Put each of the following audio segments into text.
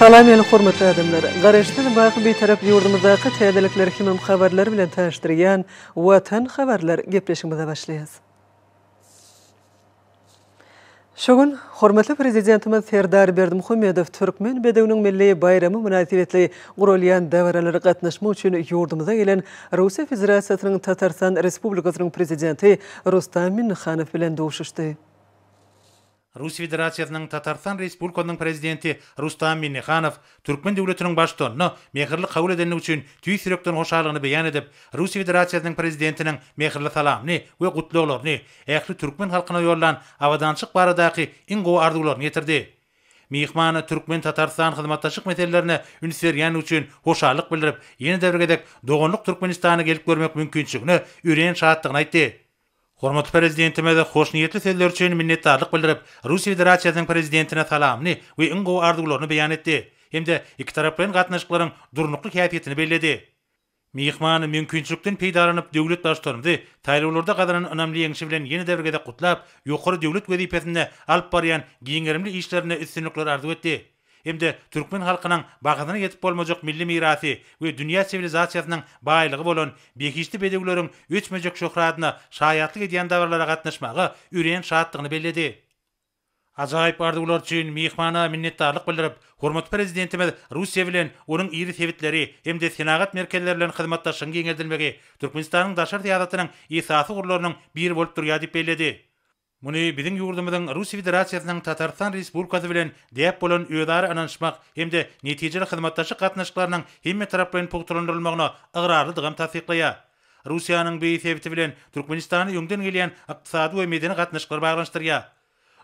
Salam meni hormatly adamlar! Garaşsyz baky Bitarap ýurdumyzdaky täzelikler hemem habarlar bilen tanyşdyrýan Watan habarlar gepleşigimize başlaýas. Şu gün hormatly Prezidentimiz Serdar Berdimuhamedow Türkmen bedewiniň milli baýramy mynasybetli guralýan dabaralara gatnaşmak üçin ýurdumyza gelen Russiýa Federasiýasynyň Tatarystan Respublikasynyň Prezidenti Rustam Minnihanow bilen duşuşdy. Russiýa Federasiýasynyň Tatarystan Respublikasynyň Prezidenti Rustam Minnihanow türkmen döwletiniň Baştutanyny mähirli kabul edendigi üçin tüýs ýürekden hoşallygyny beýan edip, Russiýa Federasiýasynyň Prezidentiniň mähirli salamyny we gutlaglaryny, ähli türkmen halkyna ýollan abadançylyk baradaky iň gowy arzuwlaryny ýetirdi. Myhman türkmen-tatarystan hyzmatdaşlyk meselelerine üns berýändigi üçin hoşallyk bildirip, ýene-de bir gezek doganlyk Türkmenistana gelip görmek mümkinçiligine örän şatdygyny aýtdy. Hormatly Prezidentimiz hoşniýetli sözleri üçin minnetdarlyk bildirip, Russiýa Federasiýasynyň Prezidentine salamyny we iň gowy arzuwlaryny beýan etdi hem-de ikitaraplaýyn gatnaşyklaryň durnukly häsiýetini belledi. Myhman mümkinçilikden peýdalanyp, döwlet Baştutanymyzy saýlawlarda gazanan ynamly ýeňşi bilen ýene-de bir gezek gutlap, ýokary döwlet wezipesinde alyp barýan giň gerimli işlerinde üstünlikler arzuw etdi hem-de türkmen halkynyň bahasyna ýetip bolmajak milli mirasy we dünýä siwilizasiýasynyň baýlygy bolan behişdi bedewleriň öçmejek şöhratyna şaýatlyk edýän dabaralara gatnaşmaga örän şatdygyny belledi. Ajaýyp arzuwlar üçin myhmana minnetdarlyk bildirip, hormatly Prezidentimiz Russiýa bilen onuň iri sebitleri hem-de senagat merkezleri bilen hyzmatdaşlygyň giňeldilmegi Türkmenistanyň daşary syýasatynyň esasy ugurlarynyň biri bolup durýar diýip belledi. Muny biziň ýurdumyzyň Russiýa Federasiýasynyň Tatarystan Respublikasy bilen däp bolan özara ynanyşmak hem-de netijeli hyzmatdaşlyk gatnaşyklarynyň hemmetaraplaýyn pugtalandyrylmagyna ygrarlydygam tassyklaýar. Russiýanyň bu sebiti bilen Türkmenistany öňden gelýän ykdysady we medeni gatnaşyklar baglanyşdyrýar.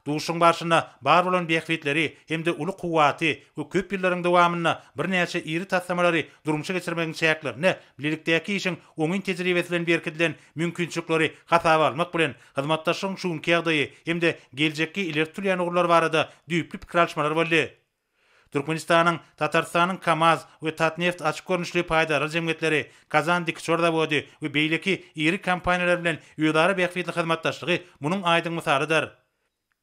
Duşuşygyň barşynda bar bolan bähbitleri hem-de uly kuwwaty we köp ýyllaryň dowamynda birnäçe iri taslamalary durmuşa geçirmegiň çäklerinde bilelikdäki işiň oňyn tejribesi bilen berkidilen mümkinçilikleri hasaba almak bilen, hyzmatdaşlygyň şu günki ýagdaýy hem-de geljekki ileri tutulýan ugurlar barada düýpli pikir alyşmalar boldy. Türkmenistanyň, Tatarystanyň KAMAZ we Tatneft açyk görnüşli paýdarlar jemgyýetleri, Kazan dikuçar zawody we beýleki iri kompaniýalar bilen özara bähbitli hyzmatdaşlygy munuň aýdyň mysalydyr.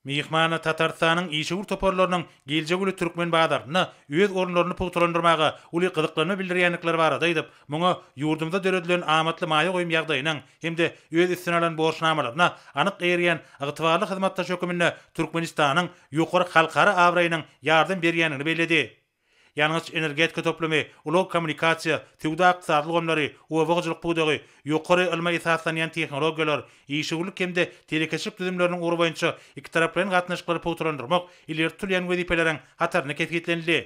Myhman Tatarystanyň işewür toparlarynyň geljegi uly türkmen bazarynda öz orunlaryny pugtalandyrmaga uly gyzyklanma bildirýändikleri barada aýdyp, muňa ýurdumyzda döredilen amatly maýa goýum ýagdaýynyň hem-de öz üstüne alan borçnamalaryna anyk eýerýän ygtybarly hyzmatdaş höküminde Türkmenistanyň ýokary halkara abraýynyň ýardam berýändigini belledi. Ýangyç-energetika toplumy, ulag-kommunikasiýa, söwda-ykdysady ulgamlary, oba hojalyk pudagy, ýokary ylma esaslanýan tehnologiýalar, işewürlik hem-de telekeçilik düzümleriniň ugry boýunça ikitaraplaýyn gatnaşyklary pugtalandyrmak ileri tutulýan wezipeleriň hatarynda kesgitlenildi.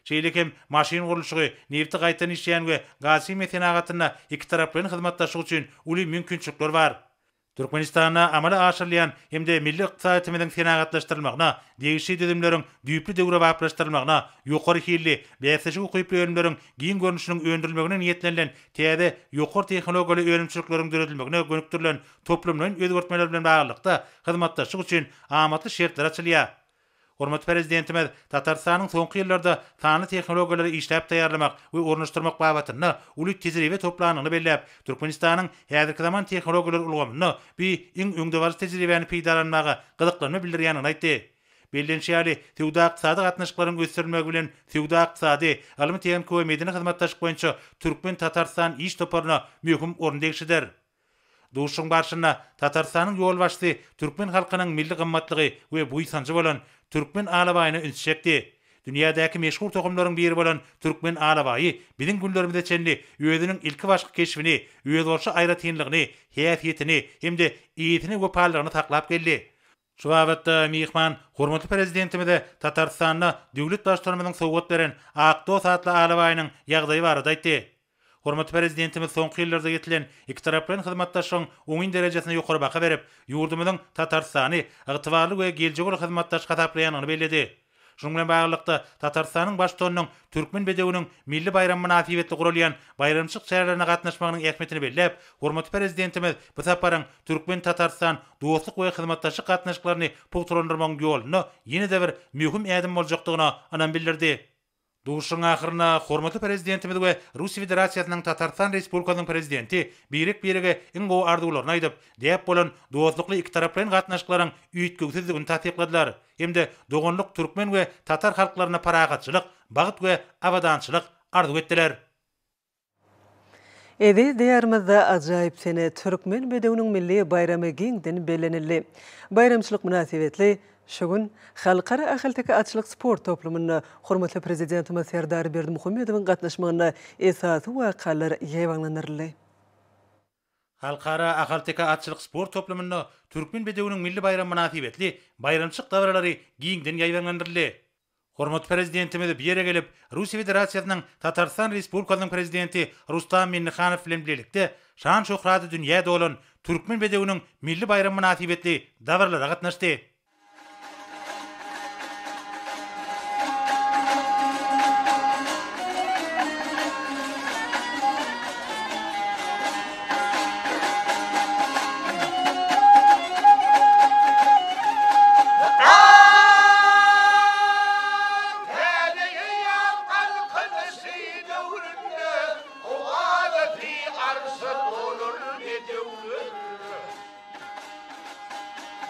Şeýle hem maşyn gurluşygy, nebti gaýtadan işleýän we gaz-himiýa senagatynda ikitaraplaýyn hyzmatdaşlyk üçin uly mümkinçilikler bar. Türkmenistanda amala aşyrylýan hem-de milli ykdysadyýetimiziň senagatlaşdyrylmagyna, degişli düzümleriň düýpli döwrebaplaşdyrylmagyna, ýokary hilli, bäsleşige ukyply önümleriň giň görnüşiniň öndürilmegine niýetlenilen täze ýokary tehnologiýaly önümçilikleriň döredilmegine gönükdirilen toplumlaýyn özgertmeler bilen baglylykda hyzmatdaşlyk üçin amatly şertler açylýar. Hormatly Prezidentimiz Tatarystanyň soňky ýyllarda sanly tehnologiýalary işläp taýýarlamak we ornaşdyrmak babatynda uly tejribe toplandygyny belläp, Türkmenistanyň häzirki zaman tehnologiýalar ulgamynda bu iň öňdebaryjy tejribäni peýdalanmaga gyzyklanma bildirýändigini aýtdy. Bellenişi ýaly, söwda-ykdysady gatnaşyklaryň ösdürilmegi bilen söwda-ykdysady, ylmy-tehniki we medeni hyzmatdaşlyk boýunça Türkmen-Tatarystan iş toparyna möhüm orun degişlidir. Duşuşygyň barşynda Tatarystanyň ýolbaşçysy türkmen halkynyň milli gymmatlygy we buýsanjy bolan türkmen alabaýyna ünsi çekdi. Dünýädäki meşhur tohumlaryň biri bolan türkmen alabaýy biziň günlerimize çenli özüniň ilkibaşky keşbini, özboluşly aýratynlygyny, häsiýetini hem-de eýesine wepalylygyny saklap geldi. Şu babatda myhman hormatly Prezidentimize Tatarystanda döwlet Baştutanymyzyň sowgat beren Ak dost atly alabaýynyň ýagdaýy barada aýtdy. Hormatly Prezidentimiz soňky ýyllarda ýetilen ikitaraplaýyn hyzmatdaşlygyň oňyn derejesine ýokary baha berip, ýurdumyzyň Tatarystany ygtybarly we geljegi uly hyzmatdaş hasaplaýandygyny belledi. Şunuň bilen baglylykda, Tatarystanyň Baştutanynyň Türkmen bedewiniň milli baýramy mynasybetli guralýan baýramçylyk çärelerine gatnaşmagynyň ähmiýetini belläp, hormatly Prezidentimiz bu saparyň türkmen-tatarystan dostluk we hyzmatdaşlyk gatnaşyklaryny pugtalandyrmagyň ýolunda ýene-de bir möhüm ädim boljakdygyna ynam bildirdi. Duşuşygyň ahyrynda hormatly Prezidentimiz we Russiýa Federasiýasynyň Tatarystan Respublikasynyň Prezidenti birek-birege iň gowy arzuwlaryny aýdyp, däp bolan dostlukly ikitaraplaýyn gatnaşyklaryň üýtgewsizdigini tassykladylar hem-de doganlyk türkmen we tatar halklaryna parahatçylyk, bagt we abadançylyk arzuw etdiler. Eziz Diýarymyzda ajaýyp sene, Türkmen bedewiniň milli baýramy giňden bellenildi. Baýramçylyk mynasybetli şu gün Halkara ahalteke atçylyk sport toplumynda hormatly Prezidentimiz Serdar Berdimuhamedowyň gatnaşmagynda esasy wakalar ýaýbaňlandyryldy. Halkara ahalteke atçylyk sport toplumynda Türkmen bedewiniň milli baýramy mynasybetli baýramçylyk dabaralary giňden ýaýbaňlandyryldy. Hormatly Prezidentimiz bu ýere gelip, Russiýa Federasiýasynyň Tatarystan Respublikasynyň Prezidenti Rustam Minnihanow bilen bilelikde şan-şöhraty dünýä dolan Türkmen bedewiniň milli baýramy mynasybetli dabaralara gatnaşdy. Täze eýýam Galkynyşy döwründe Owazasy arşa dolar bedewler.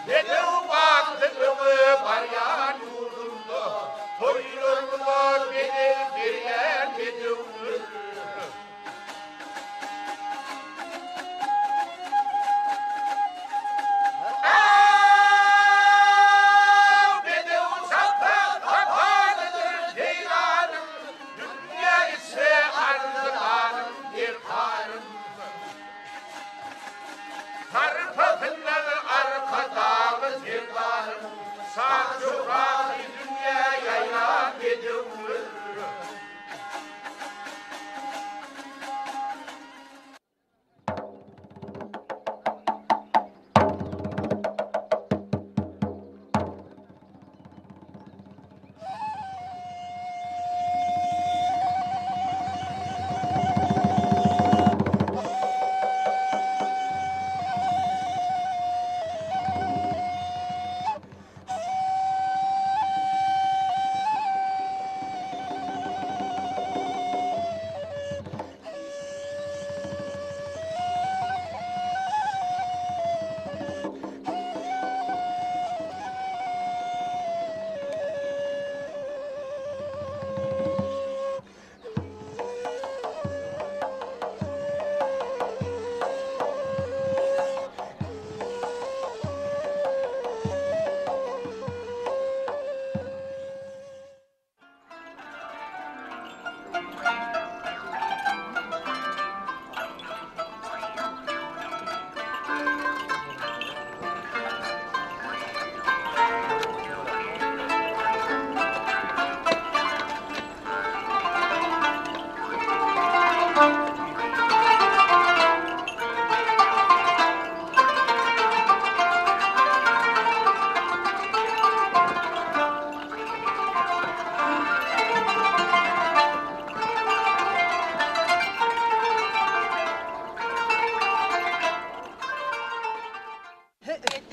Bedew bagty öňe barýan ýurdumda, Toýlarymyza bezeg berýän bedewler. Bedew çapsa tapanydyr seýranym, Dünýä içre arzylanym, derkarym. Sarpasyndan Arkadagly Serdarym, Şan-şöhraty dünýä ýaýran bedewler.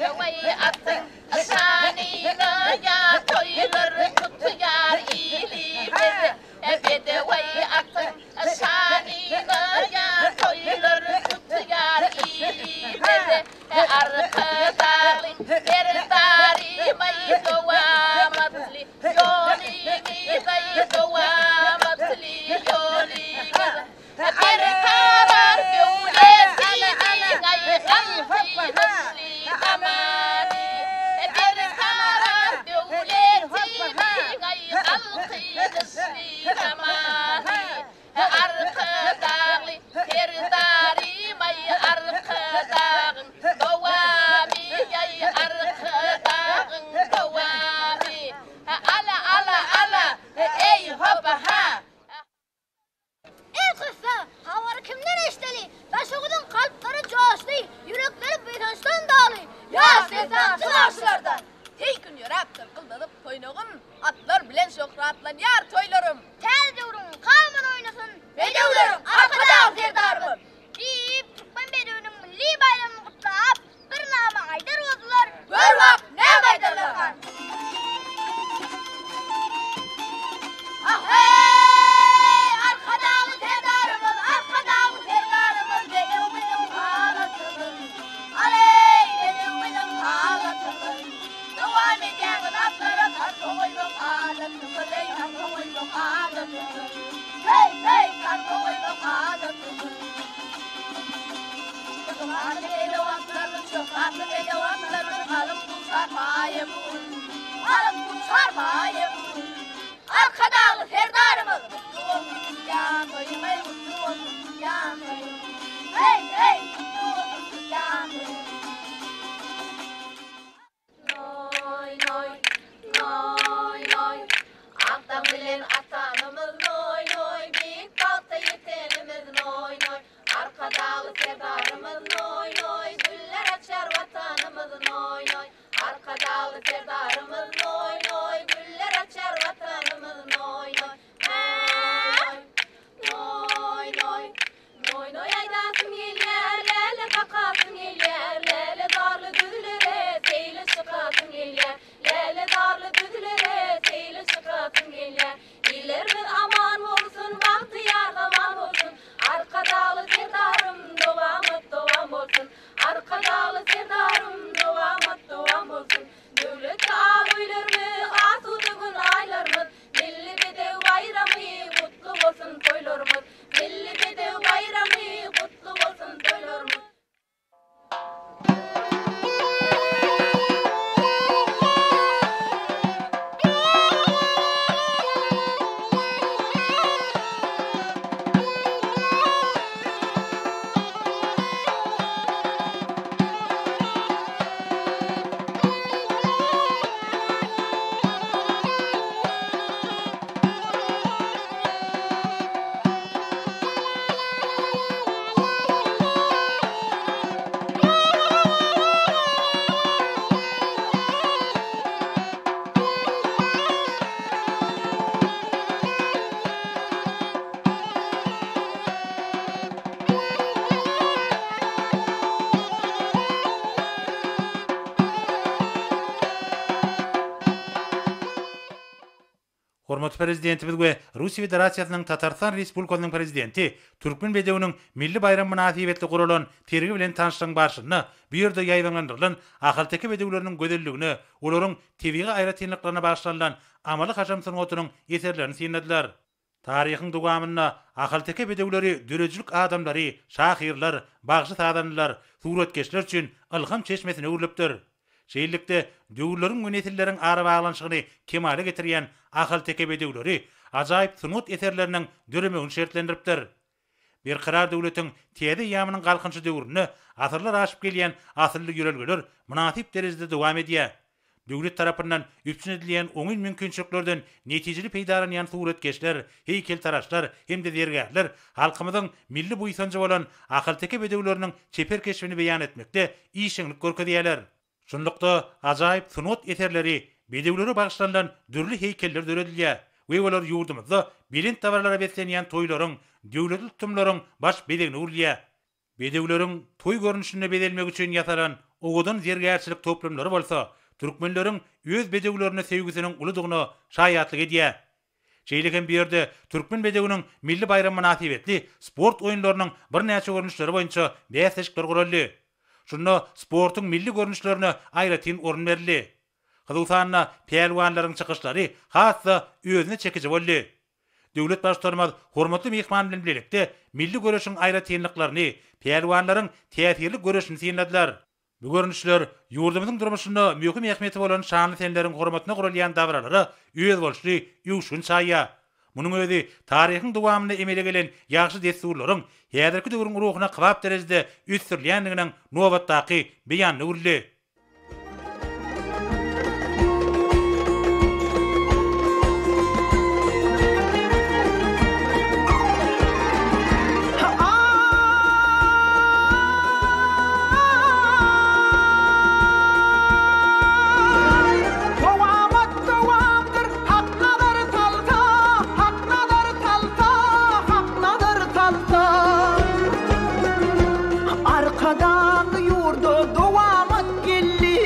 Bedewi atyň şanyna ýa toýlar tutýar ilimiz. Bedewi atyň şanyna ýa toýlar tutýar ilimiz. Arkadagly Serdarymyz dowamatly ýolumyz, dowamatly ýolumyz. Berkarar döwletimiň galkynyşly zamany. Berkarar döwletimiň galkynyşly zamany. Arkadagly Serdarym-aý Arkadagyň dowamy-aý Arkadagyň dowamy. Ala ala ala eý hoba ha. Elkyssa, habary kimden eşideli? Daşoguzyň kalplary joşdy, ýürekleri buýsançdan doly. Ýaş dessançy bagşylardan! Teý gün ýöräpdir gyldanyp toýnagym, Atlar bilen şöhratlanýar toýlarym. Täze döwrüň kamyny oýnasyn. Bedewleriň Arkadag Serdarymyz! Diýip, türkmen bedewiniň milli baýramyny gutlap, Bir nama aýdar boldular. Gör bak, näme aýdarlarkan? Ah-heý, Arkadagly Serdarymyz, Arkadagly Serdarymyz, bedew biziň halatymyz. Al-eý, bedew biziň halatymyz. Dowam edýäňiz atlara sarpa goýmak adatymyz, eý, sarpa goýmak adatymyz. Şöhratly bedew atlarymyz galyp duşar paýa bu gün. Galyp duşar paýa bu gün. Arkadagly Serdarymyz! Gutly bolsun tutýan toýuň, eý, gutly bolsun tutýan toýuň. Heý, heý, gutly bolsun tutýan toýuň. Noý, noý, noý, noý, Ak daň bilen atanymyz, noý, noý, Beýik bagta ýetenimiz, noý, noý, Arkadagly Serdarymyz, noý, noý, Güller açar Watanymyz, noý, noý, Arkadagly Serdarymyz, noý, noý, Güller açar Watanymyz, noý, noý, Noý, noý, Noý, noý aýdasym gelýär, läle kakasym gelýär, Läle zarly düzlere seýle çykasym gelýär, Läle zarly düzlere seýle çykasym gelýär. Illerimiz aman bolsun, bagtyýar zaman bolsun, Arkadagly Serdarym dowamat dowam bolsun, Arkadagly Serdarym dowamat dowam bolsun. Döwletli ak öýlerimiz, asuda gün aýlarymyz, Milli bedew baýramy gutly bolsun toýlarymyz Milli bedew baýramy gutly bolsun toýlarymyz. Hormatly Prezidentimiz we Russiýa Federasiýasynyň Tatarystan Respublikasynyň Prezidenti Türkmen bedewiniň milli baýramy mynasybetli guralan sergi bilen tanyşlygyň barşynda bu ýerde ýaýbaňlandyrylan ahalteke bedewleriniň gözelligine, olaryň tebigy aýratynlyklaryna bagyşlanylan amaly-haşam sungatynyň eserlerini synladylar. Taryhyň dowamynda ahalteke bedewleri döredijilik adamlary, şahyrlar, bagşy-sazandalar, suratkeşler üçin ylham çeşmesine öwrülipdir. Şeýlelikde, döwürleriň we nesilleriň arabaglanyşygyny kemala getirýän ahalteke bedewleri ajaýyp sungat eserleriniň döremegini şertlendiripdir. Berkarar döwletiň täze eýýamynyň Galkynyşy döwründe asyrlar aşyp gelýän asylly ýörelgeler mynasyp derejede dowam edýär. Döwlet tarapyndan üpjün edilýän oňyn mümkinçiliklerden netijeli peýdalanýan suratkeşler, heýkeltaraşlar hem-de zergärler halkymyzyň milli buýsanjy bolan ahalteke bedewleriniň çeper keşbini beýan etmekde işjeňlik görkezýärler. Şunlukda, ajaýyp sungat eserleri, bedewlere bagyşlanylan dürli heýkeller döredilýär we olar ýurdumyzda belent dabaralara beslenýän toýlaryň, döwletli tutumlaryň baş bezegine öwrülýär. Bedewleriň toý görnüşinde bezelmegi üçin ýasalan owadan zergärçilik toplumlary bolsa türkmenleriň öz bedewlerine söýgüsiniň uludygyna şaýatlyk edýär. Şeýle hem bu ýerde Türkmen bedewiniň milli baýramy mynasybetli sport oýunlarynyň birnäçe görnüşleri boýunça bäsleşikler guraldy. Şunda sportuň milli görnüşlerine aýratyn orun berildi. Hususan-da, pälwanlaryň çykyşlary has-da özüne çekiji boldy. Döwlet Baştutanymyz hormatly myhman bilen bilelikde milli göreşiň aýratynlyklaryny, pälwanlaryň täsirli göreşini synladylar. Bu görnüşler ýurdumyzyň durmuşynda möhüm ähmiýeti bolan şanly seneleriň hormatyna guralýan dabaralara özboluşly öwüşgin çaýýar. Munuň özi taryhyň dowamynda emele gelen ýagşy dessurlaryň häzirki döwrüň ruhuna kybap derejede ösdürilýändiginiň nobatdaky beýanyna öwrüldi. Dowamat dowamdyr, Hak nazar salsa, Hak nazar salsa, Hak nazar salsa. Arkadagly ýurda dowamat geldi.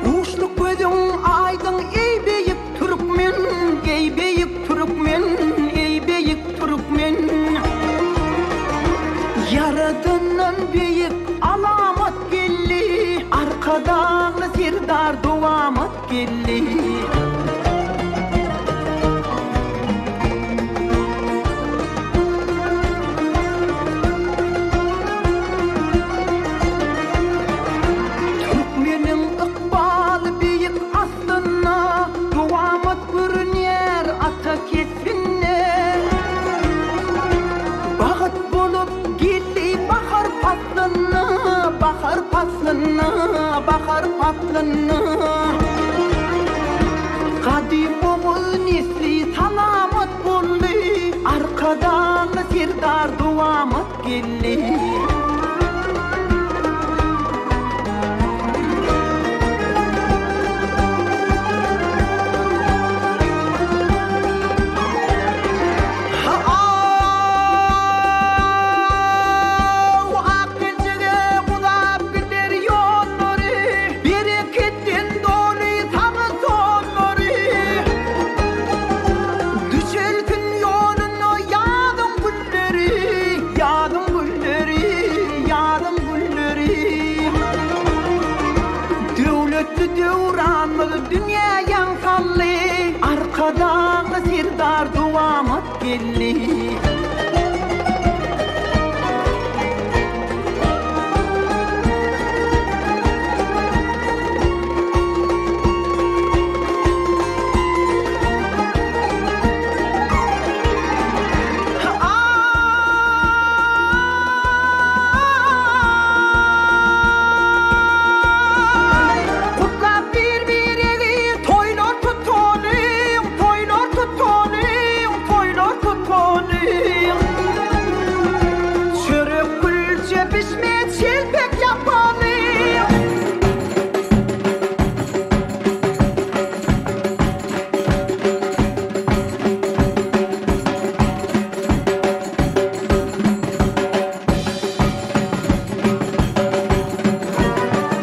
Buşluk gözüň aýdyň eý beýik türkmen, eý beýik türkmen, eý beýik türkmen. Ýaradandan beýik alamat geldi, Arkadagly Serdar dowamat geldi. baryp atlandy. Gadym oguz nesli salamat boldy, Arkadagly Serdar dowamat geldi. Aw, ak geljege uzap gider ýollary, Bereketden doly saňa sollary. Düşelsin ýoluna ýazyň gülleri, Ýazyň gülleri, ýazyň gülleri. Döwletli döwranymyz dünýä ýaň saldy, Arkadagly Serdar dowamat geldi. Aý, gutlap bir-biregi toýlar tutalyň, toýlar tutalyň, toýlar tutalyň. Çörek, külçe, pişme, çelpek ýapalyň.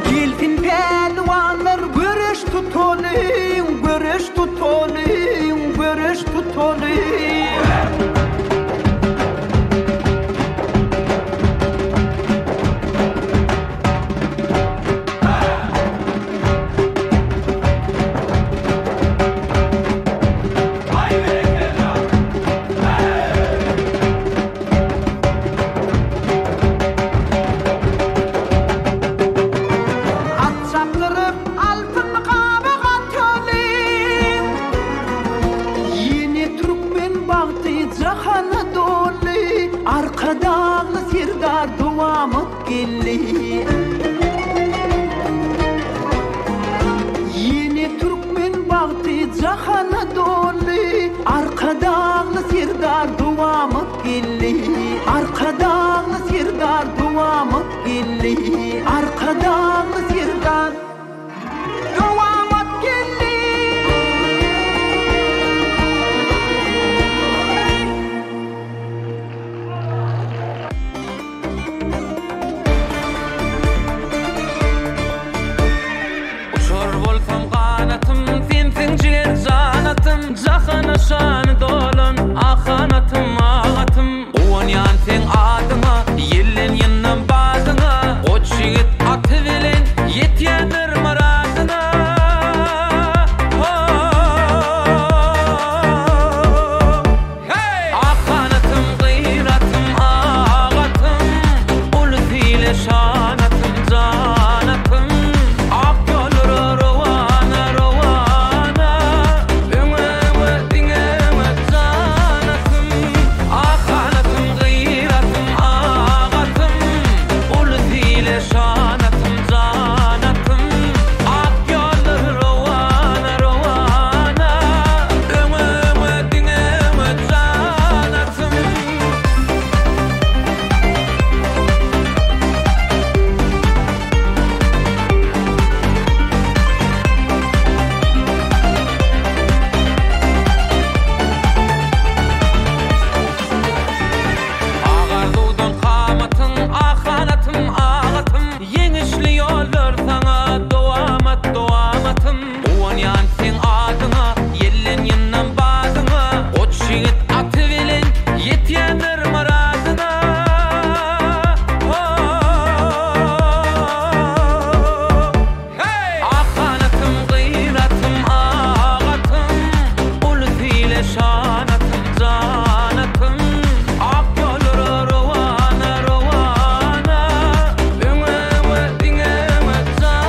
Gelsin pälwanlar göreş tutalyň, göreş tutalyň, göreş tutalyň. At çapdyryp altyn gaba gatalyň. Ýene türkmen bagty jahana doldy, Arkadagly Serdar dowamat geldi. Ýene türkmen bagty jahana doldy, Arkadagly Serdar dowamat geldi. Arkadagly Serdar dowamat geldi. Arkadagly Serdar dowamat geldi. Uçar bolsam ganatym, sensiň jiger janatym, Jahana şany dolan, ahanatym, agatym. Guwanýan seň adyňa, ýelden ýyndam badyňa, Goç ýigit aty bilen ýetýändir myradyna. Hey! Ak ganatym, gyratym, agatym, Ulus ile şanatym, janatym. Ak ýollara rowana, rowana, Öňe, öňe, diňe öňe, janatym. Ak ganatym, gyratym, agatym, Ulus ile şanatym, janatym. Ak ýollara rowana, rowana, Öňe, öňe, diňe öňe, janatym. Ak arzuwdan kamatyň, ak ganatym, agatym, Ýeňişli ýollar saňa dowamat, dowamatym. Guwanýan seň adyňa, ýelden ýyndam badyňa, Goç ýigit aty bilen ýetýändir myradyna. Hey! Ak ganatym, gyratym, agatym, Ulus ile şanatym, janatym. Ak ýollara rowana, rowana, Öňe, öňe, diňe öňe, janatym.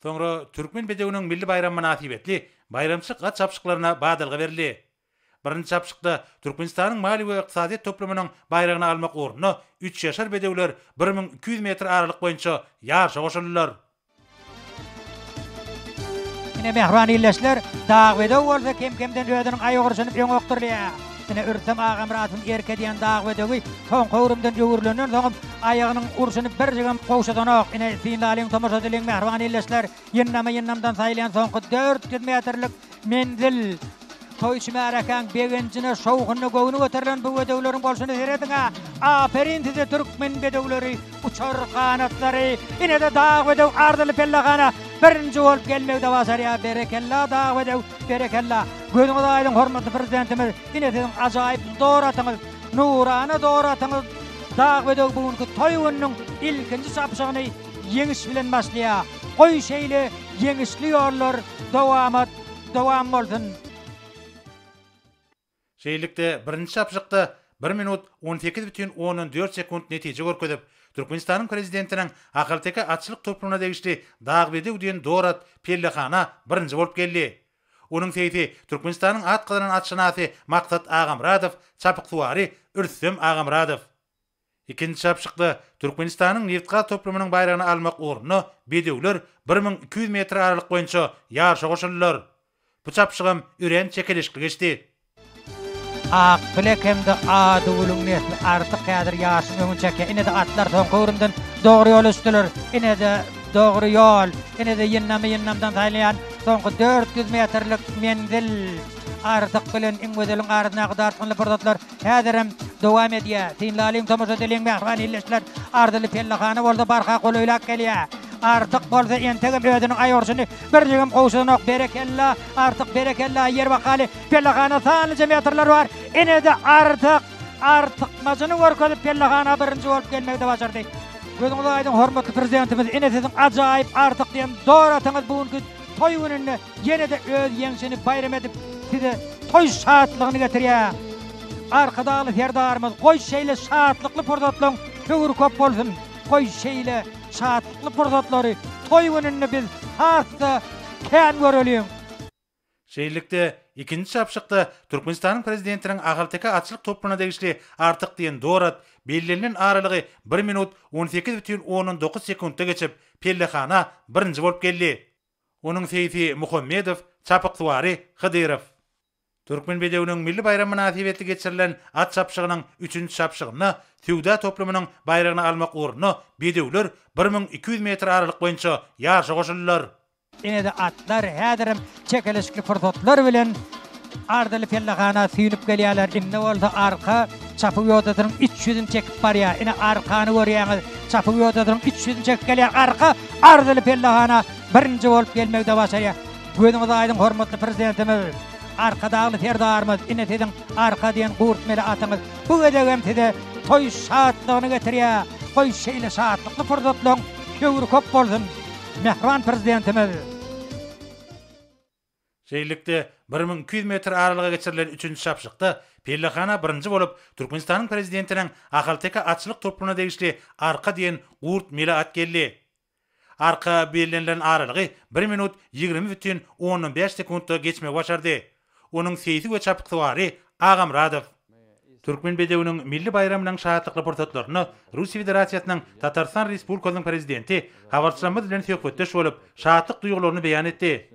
Soňra Türkmen bedewiniň milli baýramy mynasybetli baýramçylyk at çapyşyklaryna badalga berildi. Birinji çapyşykda Türkmenistanyň Maliýe we ykdysadyýet toplumynyň baýragyny almak ugrunda üçýaşar bedewler 1200 metr aralyk boýunça ýaryşa goşuldylar. Ine mähriban ildeşler, dag bedew bolsa kem-kemden özüniň aýak urşuny öňe okdurýar. Ine Rüstem Agamyradowyň erk edýän dag bedewi soňky öwrümden öwrülenden soňam aýagynyň urşuny birjigem gowşadanok. Ine synlalyň, tomaşa edeliň mähriban ildeşler, ýyndama-ýyndamdan saýylýan soňky 400 metrlik Menzil. Toýçy märekäň begenjine, şowhunyna göwni göterilen bu bedewleriň bolşuna serediň-ä! Aperin size türkmen bedewleri, uçar ganatlary! Ine-de dag bedew arzyly pellehana birinji bolup gelmegi-de başarýar. Berekella, dag bedew, berekella! Gözüňiz aýdyň, hormatly Prezidentimiz, ine siziň ajaýyp dor atyňyz, nurana dor atyňyz dag bedew bu günki toý gününiň ilkinji çapyşygyny ýeňiş bilen başlaýar. Goý şeýle ýeňişli ýollar dowamat dowam bolsun! Şeýlelikde, birinji çapyşykda bir minut 18 bütin ondan dört sekunt netije görkezip, Türkmenistanyň Prezidentiniň Ahalteke atçylyk toplumyna degişli Dag bedew diýen dor at pellehana birinji bolup geldi. Onuň seýsi Türkmenistanyň at gazanan atşynasy Maksat Agamyradow, çapyksuwary Rüstem Agamyradow. Ikinji çapyşykda Türkmenistanyň nebitgaz toplumynyň baýragyny almak ugrunda bedewler 1200 metr aralyk boýunça ýaryşa goşuldylar. Bu çapyşygam örän çekeleşikli geçdi. Ak bilek hem-de Adygülüň nesli Artyk häzir ýaşyň öňüni çekýär. Ine-de atlar soňky öwrümden dogry ýola düşdüler. Ine-de dogry ýol. Ine-de ýyndamy-ýyndamdan saýlaýan soňky 400 metrlik menzil. Artyk bilen Iň gözeliň arasyndaky dartgynly pursatlar Häzirem dowam edýär. Synlalyň, tomaşa edeliň mähriban ildeşler. Arzyly pellehana bolsa barha golaýlap gelýär. Artyk bolsa entegem özüniň aýorşuny birjigem gowşadanok. Berekella, Artyk, berekella, ýer bakaly, pellehana sanlyja metrler bar. Ine-de Artyk artykmajyny görkezip pellehana birinji bolup gelmegi-de başardy. Gözüňiz aýdyň, hormatly Prezidentimiz, ine siziň ajaýyp Artyk diýen dor atyňyz bu günki toý gününde ýene-de öz ýeňşini baýram edip, size toý şatlygyny getirýär. Arkadagly Serdarymyz, goý şeýle şatlykly pursatlaryň höwri köp bolsun! Goý şeýle şatlykly pursatlary toý gününde biz has-da kän göreliň! Şeýlelikde, ikinji çapyşykda Türkmenistanyň Prezidentiniň Ahalteke atçylyk toplumyna degişli Artyk diýen dor at bellenilen aralygy bir minut 18 bütin ondan dokuz sekuntda geçip, pellehana birinji bolup geldi. Onuň seýsi Muhammedow, çapyksuwary Hydyrow. Türkmen bedewiniň milli baýramy mynasybetli geçirilen at çapyşygynyň üçünji çapyşygynda söwda toplumynyň baýragyny almak ugrunda bedewler 1200 metr aralyk boýunça ýaryşa goşuldylar. Ine-de atlar häzirem çekeleşikli pursatlar bilen arzyly pellehana süýnüp gelýärler. Indi bolsa arka çapyk ýodasynyň iç ýüzüni çekip barýar. Ine arkany görýäňiz. Çapyk ýodasynyň iç ýüzüni çekip gelýär. Arka arzyly pellehana birinji bolup gelmegi-de başarýar. Gözüňiz aýdyň hormatly Prezidentimiz, Arkadagly Serdarymyz, ine siziň Arka diýen gurt mele atyňyz bu gezegem size toý şatlygyny getirýär. Goý şeýle şatlykly pursatlaryň höwri köp bolsun, mähriban Prezidentimiz! Şeýlelikde, 1200 metr aralyga geçirilen üçünji çapyşykda pellehana birinji bolup, Türkmenistanyň Prezidentiniň Ahalteke atçylyk toplumyna degişli Arka diýen gurt mele at geldi. Arka bellenilen aralygy bir minut 20 bütin ondan bäş sekuntda geçmegi başardy. Onuň seýsi we çapyksuwary Agamyradow. Türkmen bedewiniň milli baýramynyň şatlykly pursatlarynda Russiýa Federasiýasynyň Tatarystan Respublikasynyň Prezidenti habarçylarymyz bilen söhbetdeş bolup, şatlyk duýgularyny beýan etdi.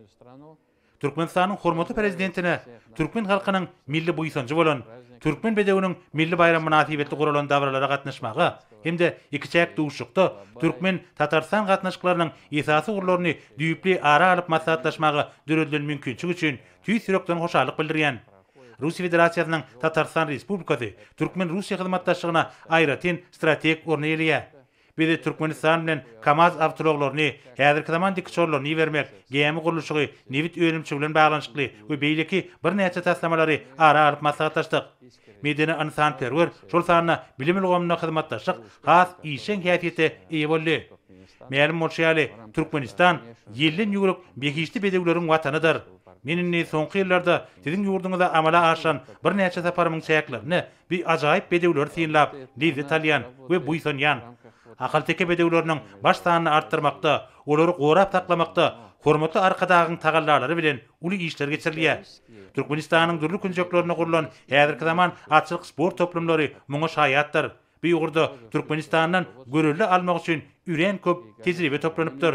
Türkmenistanyň hormatly Prezidentine türkmen halkynyň milli buýsanjy bolan Türkmen bedewiniň milli baýramy mynasybetli guralan dabaralara gatnaşmaga hem-de ikiçäk duşuşykda türkmen-tatarystan gatnaşyklarynyň esasy ugurlaryny düýpli ara alyp maslahatlaşmaga döredilen mümkinçilik üçin tüýs ýürekden hoşallyk bildirýän. Russiýa Federasiýasynyň Tatarystan Respublikasy türkmen-russiýa hyzmatdaşlygyna aýratyn strategik orun eýeleýär. Biz Türkmenistan bilen KAMAZ awtoulaglaryny, häzirki zaman dikuçarlaryny ibermek, gämi gurluşygy, nebit önümçiligi bilen baglanyşykly we beýleki birnäçe taslamalary ara alyp maslahatlaşdyk. Medeni-ynsanperwer, şol sanda bilim ulgamynda hyzmatdaşlyk has işjeň häsiýete eýe boldy. Mälim bolşy ýaly, Türkmenistan ýelden ýüwrük behişdi bedewleriň Watanydyr. Men indi soňky ýyllarda siziň ýurduňyza amala aşyran birnäçe saparymyň çäklerinde bi ajaýyp bedewleri synlap, lezzet alýan we buýsanýan. Ahalteke bedewleriniň baş sanyny artdyrmakda, olary gorap saklamakda hormatly Arkadagyň tagallalary bilen uly işler geçirilýär. Türkmenistanyň dürli künjeklerinde gurlan häzirki zaman atçylyk sport toplumlary muňa şaýatdyr. Bu ugurda Türkmenistandan görelde almak üçin örän köp tejribe toplanypdyr.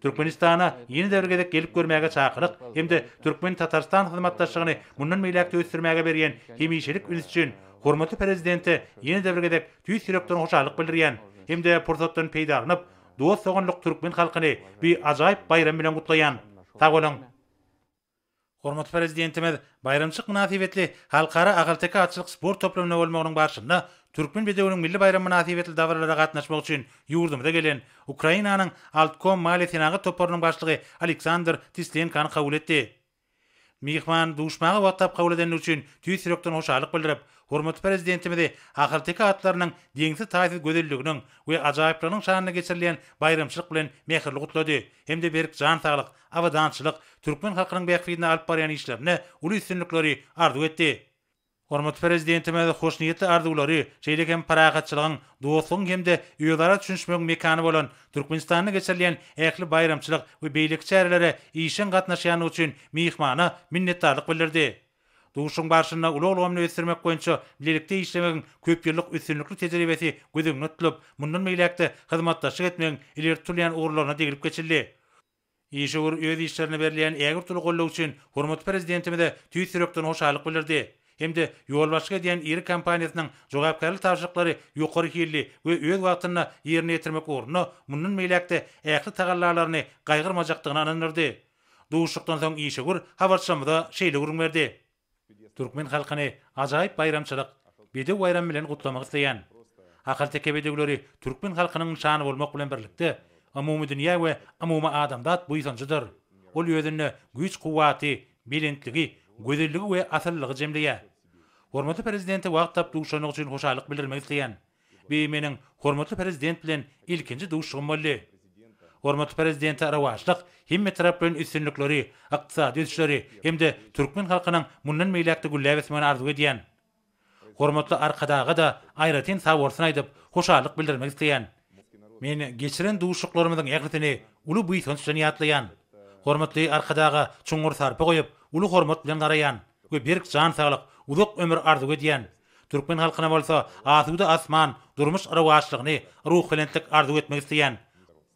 Türkmenistana ýene-de bir gezek gelip görmäge çakylyk hem-de türkmen-tatarystan hyzmatdaşlygyny mundan beýläk-de ösdürmäge berýän hemişelik üns üçin hormatly Prezidente ýene-de bir gezek tüýs ýürekden hoşallyk bildirýän hem-de pursatdan peýdalanyp, dost-doganlyk türkmen halkyny bu ajaýyp baýram bilen gutlaýan. Sag boluň! Hormatly Prezidentimiz baýramçylyk mynasybetli Halkara ahalteke atçylyk sport toplumynda bolmagynyň barşynda Türkmen bedewiniň milli baýramy mynasybetli dabaralara gatnaşmak üçin ýurdumyza gelen Ukrainanyň Altkom maliýe-senagat toparynyň başlygy Aleksandr Tislenkony kabul etdi. Myhman duşmaga wagt tapyp kabul edendigi üçin tüýs ýürekden hoşallyk bildirip, hormatly Prezidentimizi ahalteke atlarynyň deňsiz-taýsyz gözelliginiň we ajaýyplygynyň şanyna geçirilýän baýramçylyk bilen mähirli gutlady hem-de berk jan saglyk, abadançylyk, türkmen halkynyň bähbidine alyp barýan işlerinde uly üstünlikleri arzuw etdi. Hormatly Prezidentimiz hoşniýetli arzuwlary, şeýle hem parahatçylygyň, dostlugyň hem-de özara düşünişmegiň mekany bolan Türkmenistanda geçirilýän ähli baýramçylyk we beýleki çärelere işjeň gatnaşýandygy üçin myhmana minnetdarlyk bildirdi. Duşuşygyň barşynda ulag ulgamyny ösdürmek boýunça bilelikde işlemegiň köpýyllyk üstünlikli tejribesi göz öňünde tutulyp, mundan beýläk-de hyzmatdaşlyk etmegiň ileri tutulýan ugurlaryna deglip geçildi. Işewür öz işlerine berilýän ägirt uly goldaw üçin hormatly Prezidentimize tüýs ýürekden hoşallyk bildirdi hem-de ýolbaşçylyk edýän iri kompaniýasynyň jogapkärli tabşyryklary ýokary hilli we öz wagtynda ýerine ýetirmek ugrunda mundan beýläk-de ähli tagallalaryny gaýgyrmajakdygyna ynandyrdy. Duşuşykdan soň işewür habarçymyza şeýle gürrüň berdi. Türkmen halkyny ajaýyp baýramçylyk, Bedew baýramy bilen gutlamak isleýän. Ahalteke bedewleri türkmen halkynyň nyşany bolmak bilen birlikde, umumydünýä we umumyadamzat buýsanjydyr. Ol özünde güýç-kuwwaty, belentligi, gözelligi we asyllylygy jemleýär. Hormatly Prezidente wagt tapyp duşandygy üçin hoşallyk bildirmek isleýän. Bu meniň hormatly Prezident bilen ilkinji duşuşygym boldy. Hormatly Prezidente rowaçlyk, hemmetaraplaýyn üstünlikleri, ykdysady ösüşleri hem-de türkmen halkynyň mundan beýläk-de gülläp ösmegini arzuw edýän. Hormatly Arkadaga-da aýratyn sagbolsun aýdyp, hoşallyk bildirmek isleýän. Men geçiren duşuşyklarymyzyň ählisini uly buýsanç bilen ýatlaýan. Hormatly Arkadaga çuňňur sarpa goýup, uly hormat bilen garaýan we berk jan saglyk, uzak ömür arzuw edýän. Türkmen halkyna bolsa asuda asman, durmuş rowaçlygyny, ruhubelentlik arzuw etmek isleýän.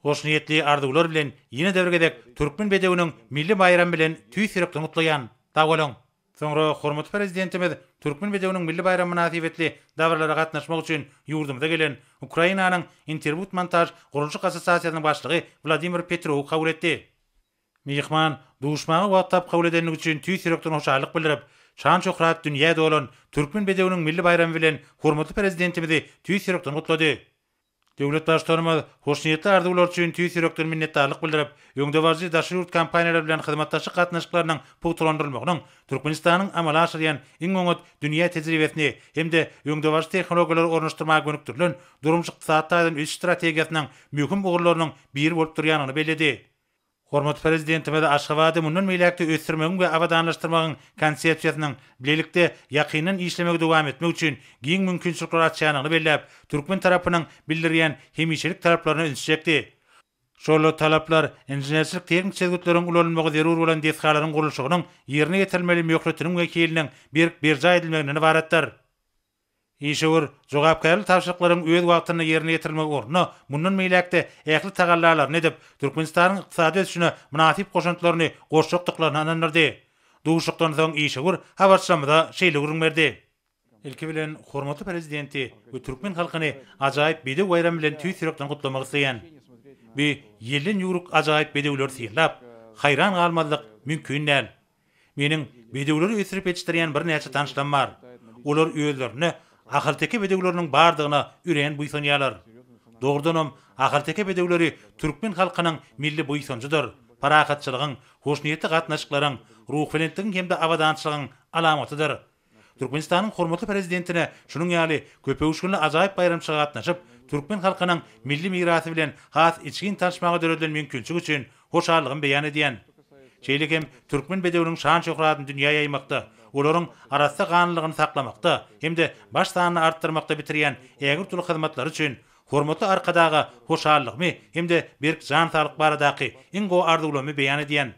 Hoşniýetli arzuwlar bilen ýene-de bir gezek Türkmen bedewiniň milli baýramy bilen tüýs ýürekden gutlaýan. Sag boluň! Soňra hormatly Prezidentimiz Türkmen bedewiniň milli baýramy mynasybetli dabaralara gatnaşmak üçin ýurdumyza gelen Ukrainanyň Interbud-montaž gurluşyk assosiasiýasynyň başlygy Wladimir Petrowy kabul etdi. Myhman duşmaga wagt tapyp kabul edendigi üçin tüýs ýürekden hoşallyk bildirip, şan-şöhrat dünýä dolan Türkmen bedewiniň milli baýramy bilen hormatly Prezidentimizi tüýs ýürekden gutlady. Döwlet Baştutanymyz hoşniýetli arzuwlar üçin tüýs ýürekden minnetdarlyk bildirip, öňdebaryjy daşary ýurt kompaniýalary bilen hyzmatdaşlyk gatnaşyklarynyň pugtalandyrylmagynyň Türkmenistanyň amala aşyrýan iň oňat dünýä tejribesini hem-de öňdebaryjy tehnologiýalary ornaşdyrmaga gönükdirilen durmuş-ykdysady taýdan ösüş strategiýasynyň möhüm ugurlarynyň biri bolup durýandygyny belledi. Hormatly Prezidentimiz Aşgabady mundan beýläk-de ösdürmegiň we abadanlaşdyrmagyň Konsepsiýasynyň bilelikde ýakyndan işlemegi dowam etmek üçin giň mümkinçilikleri açýandygyny belläp, türkmen tarapynyň bildirýän hemişelik talaplaryna ünsi çekdi. Şol talaplar inženerçilik-tehniki çözgütleriň ulanylmagy zerur bolan desgalaryň gurluşygynyň ýerine ýetirilmeli möhletiniň we hiliniň berk berjaý edilmeginden ybaratdyr. Işewür, jogapkärli tabşyryklaryň öz wagtynda ýerine ýetirilmegi ugrunda mundan beýläk-de ähli tagallalaryny edip, Türkmenistanyň ykdysady ösüşine mynasyp goşantlaryny goşjakdyklaryna ynandyrdy. Duşuşykdan soň işewür habarçylarymyza şeýle gürrüň berdi. Ilki bilen, hormatly Prezidenti we türkmen halkyny ajaýyp Bedew baýramy bilen tüýs ýürekden gutlamak isleýän. Bu ýelden ýüwrük ajaýyp bedewleri synlap, haýran galmazlyk mümkin däl. Meniň bedewleri ösdürip ýetişdirýän birnäçe tanyşlarym bar. Olar özlerinde ahalteke bedewleriniň bardygyna örän buýsanýarlar. Dogrudanam, ahalteke bedewleri türkmen halkynyň milli buýsanjydyr, parahatçylygyň, hoşniýetli gatnaşyklaryň, ruhubelentligiň hem-de abadançylygyň alamatydyr. Türkmenistanyň hormatly Prezidentine şunuň ýaly köpöwüşginli ajaýyp baýramçylyga gatnaşyp, türkmen halkynyň milli mirasy bilen has içgin tanyşmaga döredilen mümkinçilik üçin hoşallygymy beýan edýän. Şeýle hem türkmen bedewiniň şan-şöhratyny dünýä ýaýmakda, olaryň arassa ganlylygyny saklamakda hem-de baş sanyny artdyrmakda bitirýän ägirt uly hyzmatlary üçin hormatly Arkadaga hoşallygymy hem-de berk jan saglyk baradaky iň gowy arzuwlarymy beýan edýän.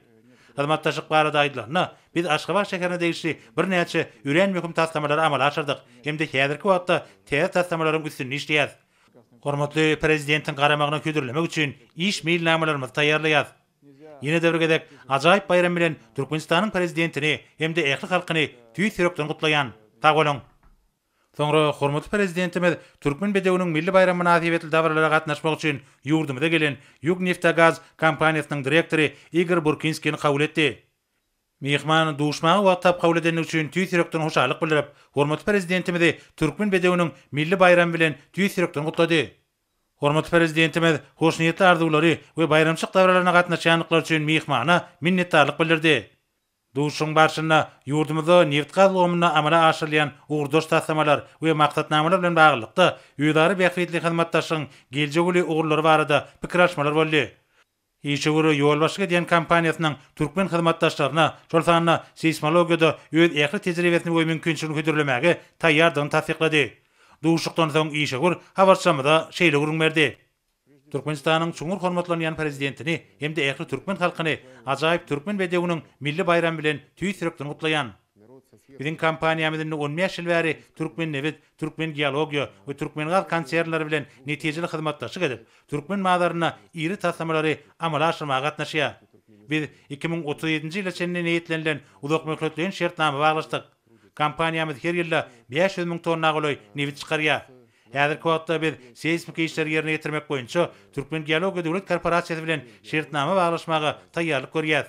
Hyzmatdaşlyk barada aýdylanda, biz Aşgabat şäherine degişli birnäçe örän möhüm taslamalary amala aşyrdyk hem-de häzirki wagtda täze taslamalaryň üstünde işleýäris. Hormatly Prezidentiň garamagyna hödürlemek üçin iş meýilnamalarymyzy taýýarlaýarys. Ýene-de bir gezek ajaýyp baýram bilen Türkmenistanyň Prezidentini hem-de ähli halkyny tüýs ýürekden gutlaýan. Sag boluň! Soňra hormatly Prezidentimiz Türkmen bedewiniň milli baýramy mynasybetli dabaralara gatnaşmak üçin ýurdumyza gelen Ýugneftegaz kompaniýasynyň direktory Igor Burkinskini kabul etdi. Myhman duşmaga wagt tapyp kabul edendigi üçin tüýs ýürekden hoşallyk bildirip, hormatly Prezidentimizi Türkmen bedewiniň milli baýramy bilen tüýs ýürekden gutlady. Hormatly Prezidentimiz hoşniýetli arzuwlary we baýramçylyk dabaralaryna gatnaşýandyklary üçin myhmana minnetdarlyk bildirdi. Duşuşygyň barşynda ýurdumyzda nebitgaz ulgamynda amala aşyrylýan ugurdaş taslamalar we maksatnamalar bilen baglylykda, özara bähbitli hyzmatdaşlygyň geljegi uly ugurlary barada pikir alyşmalar boldy. Işewür ýolbaşçylyk edýän kompaniýasynyň türkmen hyzmatdaşlaryna, şol sanda seýsmologiýada öz ähli tejribesini we mümkinçiligini hödürlemäge taýýardygyny tassyklady. Duşuşykdan soň işewür habarçymyza şeýle gürrüň berdi. Türkmenistanyň çuňňur hormatlanýan Prezidentini hem-de ähli türkmen halkyny ajaýyp Türkmen bedewiniň milli baýramy bilen tüýs ýürekden gutlaýan. Biziň kompaniýamyz indi on bäş ýyl bäri Türkmennebit, Türkmengeologiýa we Türkmengaz konsernleri bilen netijeli hyzmatdaşlyk edip, türkmen bazarynda iri taslamalary amala aşyrmaga gatnaşýar. Biz 2037-nji ýyla çenli niýetlenilen uzakmöhletleýin şertnama baglaşdyk. Kompaniýamyz her ýylda 500 müň tonna golaý nebit çykarýar. Häzirki wagtda biz seýsmiki işleri ýerine ýetirmek boýunça Türkmengeologiýa döwlet korporasiýasy bilen şertnama baglaşmaga taýýarlyk görýäs.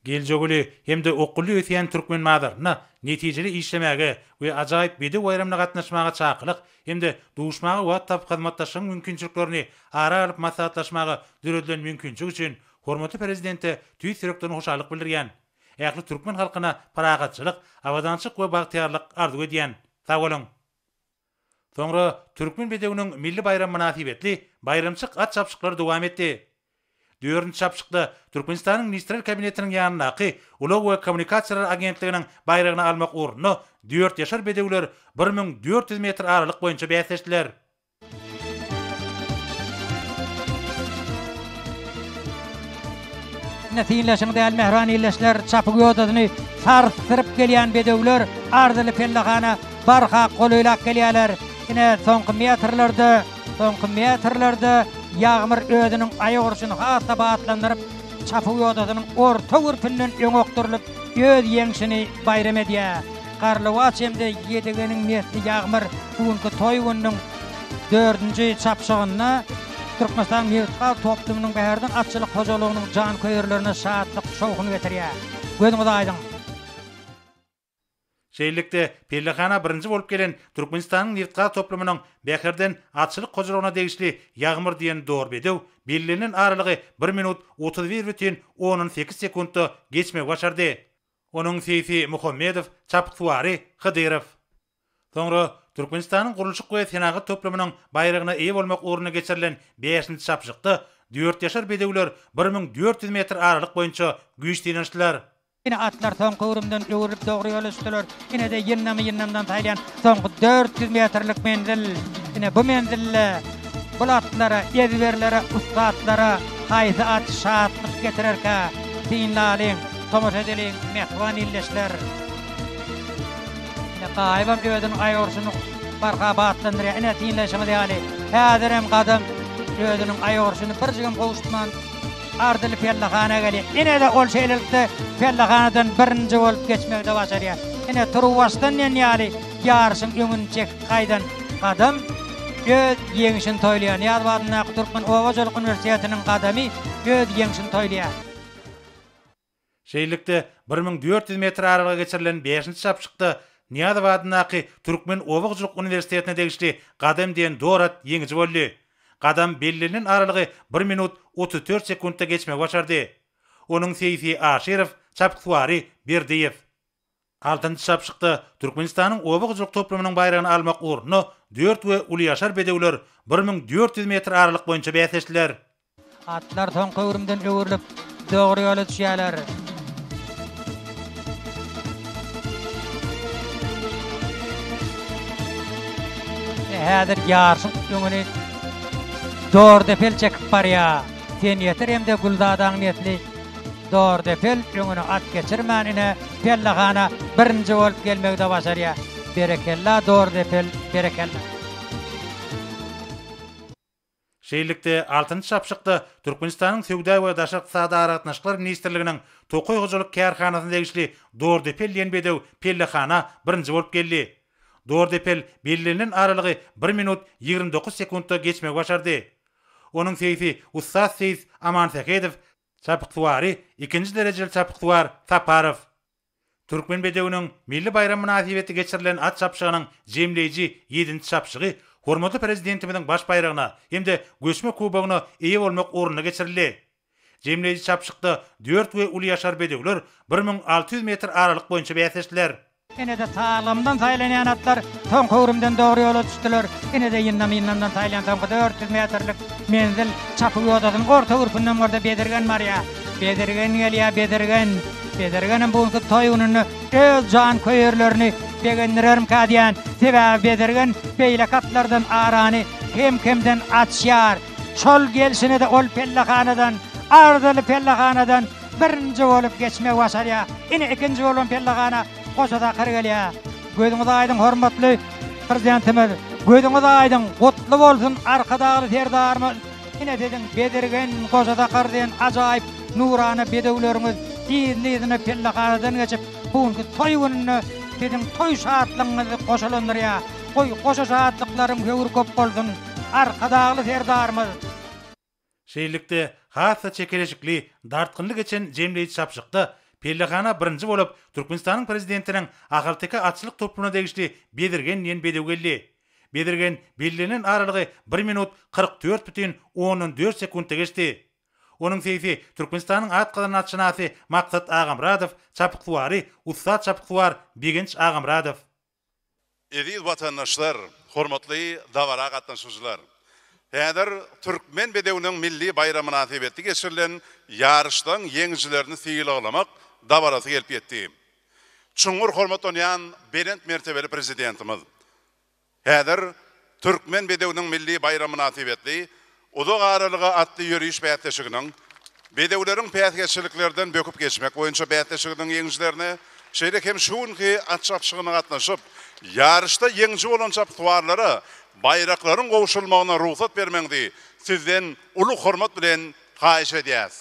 Geljegi uly hem-de okgunly ösýän türkmen bazarynda netijeli işlemäge we ajaýyp Bedew baýramyna gatnaşmaga çakylyk hem-de duşmaga wagt tapyp hyzmatdaşlygyň mümkinçiliklerini ara alyp maslahatlaşmaga döredilen mümkinçilik üçin hormatly Prezidente tüýs ýürekden hoşallyk bildirýän. Ähli türkmen halkyna parahatçylyk, abadançylyk we bagtyýarlyk arzuw edýän. Sag boluň! Soňra Türkmen bedewiniň milli baýramy mynasybetli baýramçyk at çapyşyklary dowam etdi. Dördünji çapyşykda Türkmenistanyň Ministrler Kabinetiniň ýanyndaky Ulag we kommunikasiýalar agentliginiň baýragyny almak ugrunda dörtýaşar bedewler 1400 metr aralyk boýunça bäsleşdiler. Ine synlaşyň däl mähriban ildeşler, çapyk ýodasyny sarsdyryp gelýän bedewler arzyly pellehana barha golaýlap gelýärler. Ine soňky metrlerde, soňky metrlerde Ýagmyr özüniň aýak urşuny has-da batlandyryp, çapyk ýodasynyň orta gürpünden öňe okdurylyp, öz ýeňşini baýram edýär. Garlawaç hem-de Ýedigeniň nesli Ýagmyr bu günki toý gününiň dördünji çapyşygynda Türkmenistanyň nebitgaz toplumynyň Bäherden atçylyk hojalygynyň janköýerlerine şatlyk-şowhun getirýär. Gözüňiz aýdyň! Şeýlelikde, pellehana birinji bolup gelen Türkmenistanyň nebitgaz toplumynyň Bäherden atçylyk hojalygyna degişli Ýagmyr diýen dor bedew bellenilen aralygy bir minut 31 bütin ondan sekiz sekuntda geçmegi başardy. Onuň seýsi Muhammedow, çapyksuwary Hydyrow. Soňra Türkmenistanyň gurluşyk we senagat toplumynyň baýragyna eýe bolmak ugrunda geçirilen bäşinji çapyşykda dörtýaşar bedewler 1400 metr aralyk boýunça güýç synanyşdylar. Ine atlar soňky öwrümden öwrülip dogry ýola düşdüler. Ine-de ýyndamy-ýyndamdan saýylýan soňky 400 metrlik menzil. Ine bu menzilde bul atlara, ezberlere, ussatlara haýsy at şatlyk getirerkä? Synlalyň, tomaşa edeliň, mähriban ildeşler! Ine, Gaýybam özüniň aýak urşuny barha batlandyrýar. Ine, synlaýşyňyz ýaly, häzirem Gadam özüniň aýak urşuny birjigem gowşutman, arzyly pellehana gelýär. Ine-de, ol şeýlelikde pellehanadan birinji bolup geçmegi-de başarýar. Ine, turuwbaşdan diýen ýaly ýaryşyň öňüni çekip gaýdan Gadam öz ýeňşini toýlaýar. Nyýazow adyndaky Türkmen oba hojalyk uniwersitetiniň Gadamy öz ýeňşini toýlaýar. Şeýlelikde, 1400 metr aralyga geçirilen bäşinji çapyşykda Nyýazow adyndaky Türkmen oba hojalyk uniwersitetine degişli Gadam diýen dor at ýeňiji boldy. Gadam bellenilen aralygy bir minut 34 sekuntda geçmegi başardy. Onuň seýsi Aşyrow, çapyksuwary Berdiýew. Altynjy çapyşykda Türkmenistanyň oba hojalyk toplumynyň baýragyny almak ugrunda dört we ulyýaşar bedewler 1400 metr aralyk boýunça bäsleşdiler. Atlar soňky öwrümden öwrülip, dogry ýola düşýärler. Ine häzir ýaryşyň öňüni Dordepel çekip barýar. Sen ýetir hem-de Gülzadaň nesli Dordepel öňüne at geçirmän ine pellehana birinji bolup gelmegi-de başarýar. Berekella Dordepel berekella. Şeýlelikde, altynjy çapyşykda Türkmenistanyň Söwda we daşary ykdysady aragatnaşyklar ministrliginiň Tokaý hojalyk kärhanasyna degişli Dordepel diýen bedew pellehana birinji bolup geldi. Dordepel bellenilen aralygy bir minut 29 sekuntda geçmegi başardy. Onuň seýsi ussat seýis Aman Sähedow, çapyksuwary ikinji derejeli çapyksuwar Saparow. Türkmen bedewiniň milli baýramy mynasybetli geçirilen at çapyşygynyň jemleýji ýedinji çapyşygy hormatly Prezidentimiziň baş baýragyna hem-de göçme kubogyna eýe bolmak ugrunda geçirildi. Jemleýji çapyşykda dört we uly ýaşar bedewler 1600 metr aralyk boýunça bäsleşdiler. Ine-de taglymdan saýlanýan atlar soňky öwrümden dogry ýola düşdüler. Ine-de ýyndam-ýyndamdan saýlan soňky 400 metrlik menzil çapyk ýodasynyň orta gürpünden bolsa Bezirgen barýar. Bezirgen gelýär, Bezirgen. Bezirgenem bu günki toý gününde öz janköýerlerini begendirermikä diýýän. Sebäbi Bezirgen beýleki atlardan arany kem-kemden açýar. Şol gelşine-de ol pellehanadan, arzyly pellehanadan birinji bolup geçmegi başarýar. Ine, ikinji bolan pellehana Goja Zakyr gelýär. Gözüňiz aýdyň, hormatly Prezidentimiz! Gözüňiz aýdyň, gutly bolsun Arkadagly Serdarymyz! Ine siziň Bezirgen, Goja Zakar diýen ajaýyp nurana bedewleriňiz yzly-yzyna pellehanadan geçip, bu günki toý gününde siziň toý şatlygyňyzy goşalandyrýar. Goý, goşa şatlyklaryň höwri köp bolsun, Arkadagly Serdarymyz! Şeýlelikde, has-da çekeleşikli, dartgynly geçen jemleýji çapyşykda pellehana birinji bolup Türkmenistanyň Prezidentiniň Ahalteke atçylyk toplumyna degişli Bezirgen diýen bedew geldi. Bezirgen bellenilen aralygy bir minut 44 bütin ondan dört sekuntda geçdi. Onuň seýsi Türkmenistanyň at gazanan atşynasy Maksat Agamyradow, çapyksuwary ussat çapyksuwar Begenç Agamyradow. Eziz watandaşlar, hormatly dabara gatnaşyjylar! Häzir Türkmen bedewiniň milli baýramy mynasybetli geçirilen ýaryşlaryň ýeňijilerini sylaglamak dabarasy gelip ýetdi. Çuňňur hormatlanýan belent mertebeli Prezidentimiz häzir Türkmen bedewiniň milli baýramy mynasybetli uzak aralyga atly ýöriş bäsleşiginiň, bedewleriň päsgelçiliklerden böküp geçmek boýunça bäsleşiginiň ýeňijilerine, şeýle hem şu günki at çapyşygyna gatnaşyp, ýaryşda ýeňiji bolan çapyksuwarlara baýraklaryň gowşurylmagyna rugsat bermegiňizi Sizden uly hormat bilen haýyş edýäs.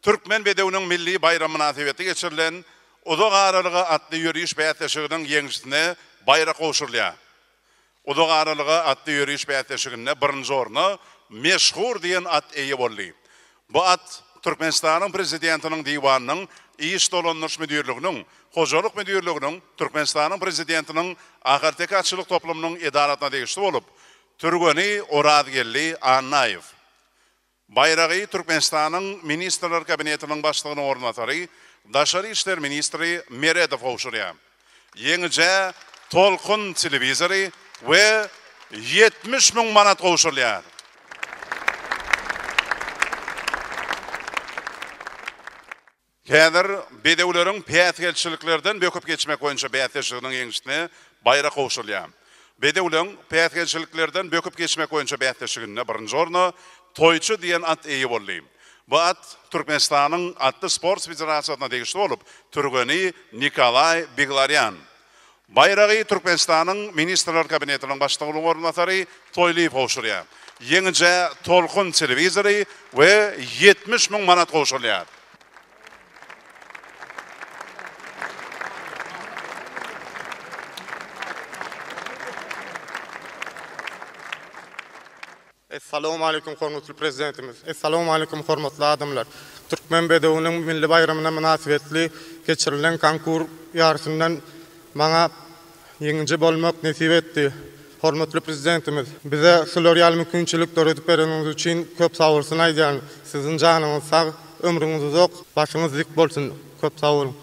Türkmen bedewiniň milli baýramy mynasybetli geçirilen Uzak aralyga atly ýöriş bäsleşiginiň ýeňijisine baýrak gowşurylýar. Uzak aralyga atly ýöriş bäsleşiginde birinji orna Meşhur diýen at eýe boldy. Bu at Türkmenistanyň Prezidentiniň Diwanynyň Iş dolandyryş müdirliginiň Hojalyk müdirliginiň Türkmenistanyň Prezidentiniň Ahalteke atçylyk toplumynyň edarasyna degişli bolup, türgeni Orazgeldi Annaýew. Baýragy Türkmenistanyň Ministrler Kabinetiniň Başlygynyň orunbasary, daşary işler ministri Meredow gowşurýar. Ýeňijä Tolkun telewizory we 70 müň manat gowşurylýar. Häzir bedewleriň päsgelçiliklerden böküp geçmek boýunça bäsleşiginiň ýeňijisine baýrak gowşurylýar. Bedewleň päsgelçiliklerden böküp geçmek boýunça bäsleşiginde birinji orna Toýçy diýen at eýe boldy. Bu at Türkmenistanyň Atly sport federasiýasyna degişli bolup, türgeni Nikolaý Beglarýan. Baýragy Türkmenistanyň Ministrler Kabinetiniň Başlygynyň orunbasary Toýlyýew gowşurýar. Ýeňijä Tolkun telewizory we 70 müň manat gowşurylýar. Essalawmaleýkum hormatly Prezidentimiz! Essalawmaleýkum hormatly adamlar! Türkmen bedewiniň milli baýramyna mynasybetli geçirilen konkur ýarysyndan maňa ýeňiji bolmak nesip etdi. Hormatly Prezidentimiz, bize şular ýaly mümkinçilik döredip bereniňiz üçin köp sagbolsun aýdýaryn. Siziň janyňyz sag, ömrüňiz uzak, başyňyz dik bolsun! Köp sag boluň!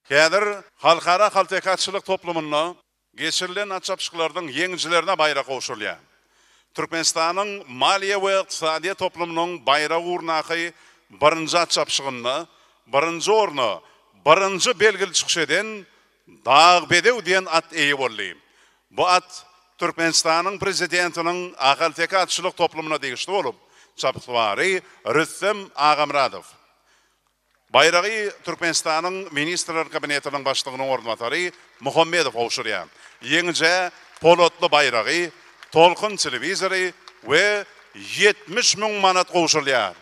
Häzir Halkara ahalteke atçylyk toplumynda geçirilen at çapyşyklarynyň ýeňijilerine baýrak gowşurylýar. Türkmenistanyň Maliýe we ykdysadyýet toplumynyň baýragy ugrundaky birinji at çapyşygynda birinji orna birinji belgili çykyş eden Dag bedew diýen at eýe boldy. Bu at Türkmenistanyň Prezidentiniň Ahalteke atçylyk toplumyna degişli bolup, çapyksuwary Rüstem Agamyradow. Baýragy Türkmenistanyň Ministrler Kabinetiniň Başlygynyň orunbasary Muhammedow gowşurýar. Ýeňijä polatly baýragy, Tolkun telewizory we 70 müň manat gowşurylýar.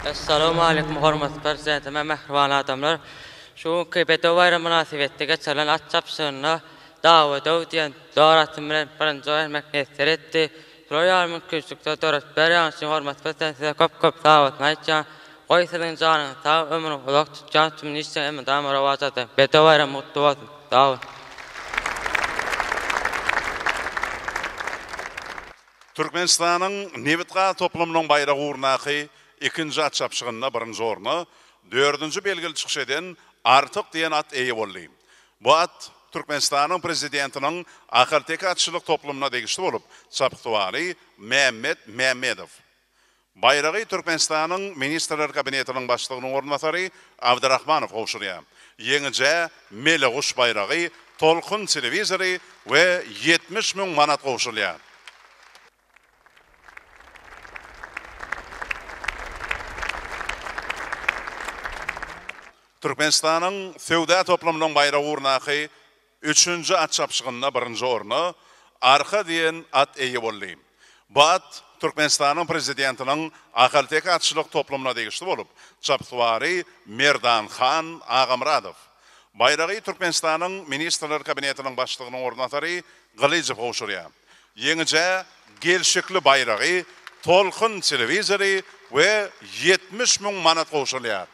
Essalawmaleýkum hormatly Prezidentime mähriban adamlar! Şu günki Bedew baýramy mynasybetli geçirilen at çapyşygynda Dawedow diýen dor atym bilen birinji gelmek miýesser etdi. Şular ýaly mümkinçilikleri döredip berýäniz üçin hormatly Prezident size köp köp sagbolsun aýtýan. Goý siziň janyňyz sag, ömrüňiz uzak, tutýan tüm işleň elmydama rowaç alsyn. Bedew baýramy gutly bolsun. Sag boluň. Türkmenistanyň nebit-gaz toplumynyň baýragy ugrundaky ikinji at çapyşygynda birinji orna dördünji belgili çykyş eden Artyk diýen at eýe boldy. Bu at Türkmenistanyň Prezidentiniň Ahalteke atçylyk toplumyna degişli bolup, çapyksuwary Mämmet Mämmedow. Baýragy Türkmenistanyň Ministrler Kabinetiniň Başlygynyň orunbasary Abdyrahmanow gowşurýar. Ýeňijä Meleguş baýragy, Tolkun telewizory we 70 müň manat gowşurylýar. Türkmenistanyň Söwda toplumynyň baýragy ugrundaky üçünji at çapyşygynda birinji orna Arka diýen at eýe boldy. Bu at Türkmenistanyň Prezidentiniň Ahalteke atçylyk toplumyna degişli bolup, çapyksuwary Merdanhan Agamyradow. Baýragy Türkmenistanyň Ministrler Kabinetiniň Başlygynyň orunbasary Gylyjow gowşurýar. Ýeňijä gelşikli baýragy, Tolkun telewizory we 70 müň manat gowşurylýar.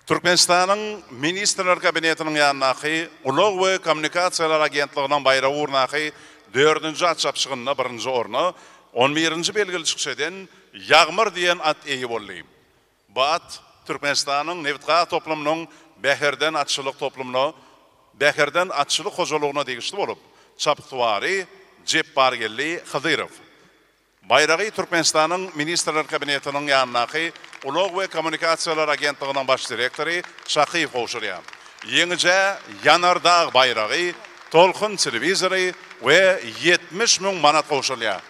Türkmenistanyň Ministrler Kabinetiniň ýanyndaky Ulag we kommunikasiýalar agentliginiň baýragy ugrundaky dördünji at çapyşygynda birinji orna on birinji belgili çykyş eden Ýagmyr diýen at eýe boldy. Bu at Türkmenistanyň nebitgaz toplumynyň Bäherden atçylyk toplumyna, Bäherden atçylyk hojalygyna degişli bolup, çapyksuwary Jepbargeldi Hydyrow. Baýragy Türkmenistanyň Ministrler Kabinetiniň ýanyndaky Ulag we kommunikasiýalar agentliginiň baş direktory Şakyýew gowşurýar. Ýeňijä Ýanardag baýragy, Tolkun telewizory we 70 müň manat gowşurylýar.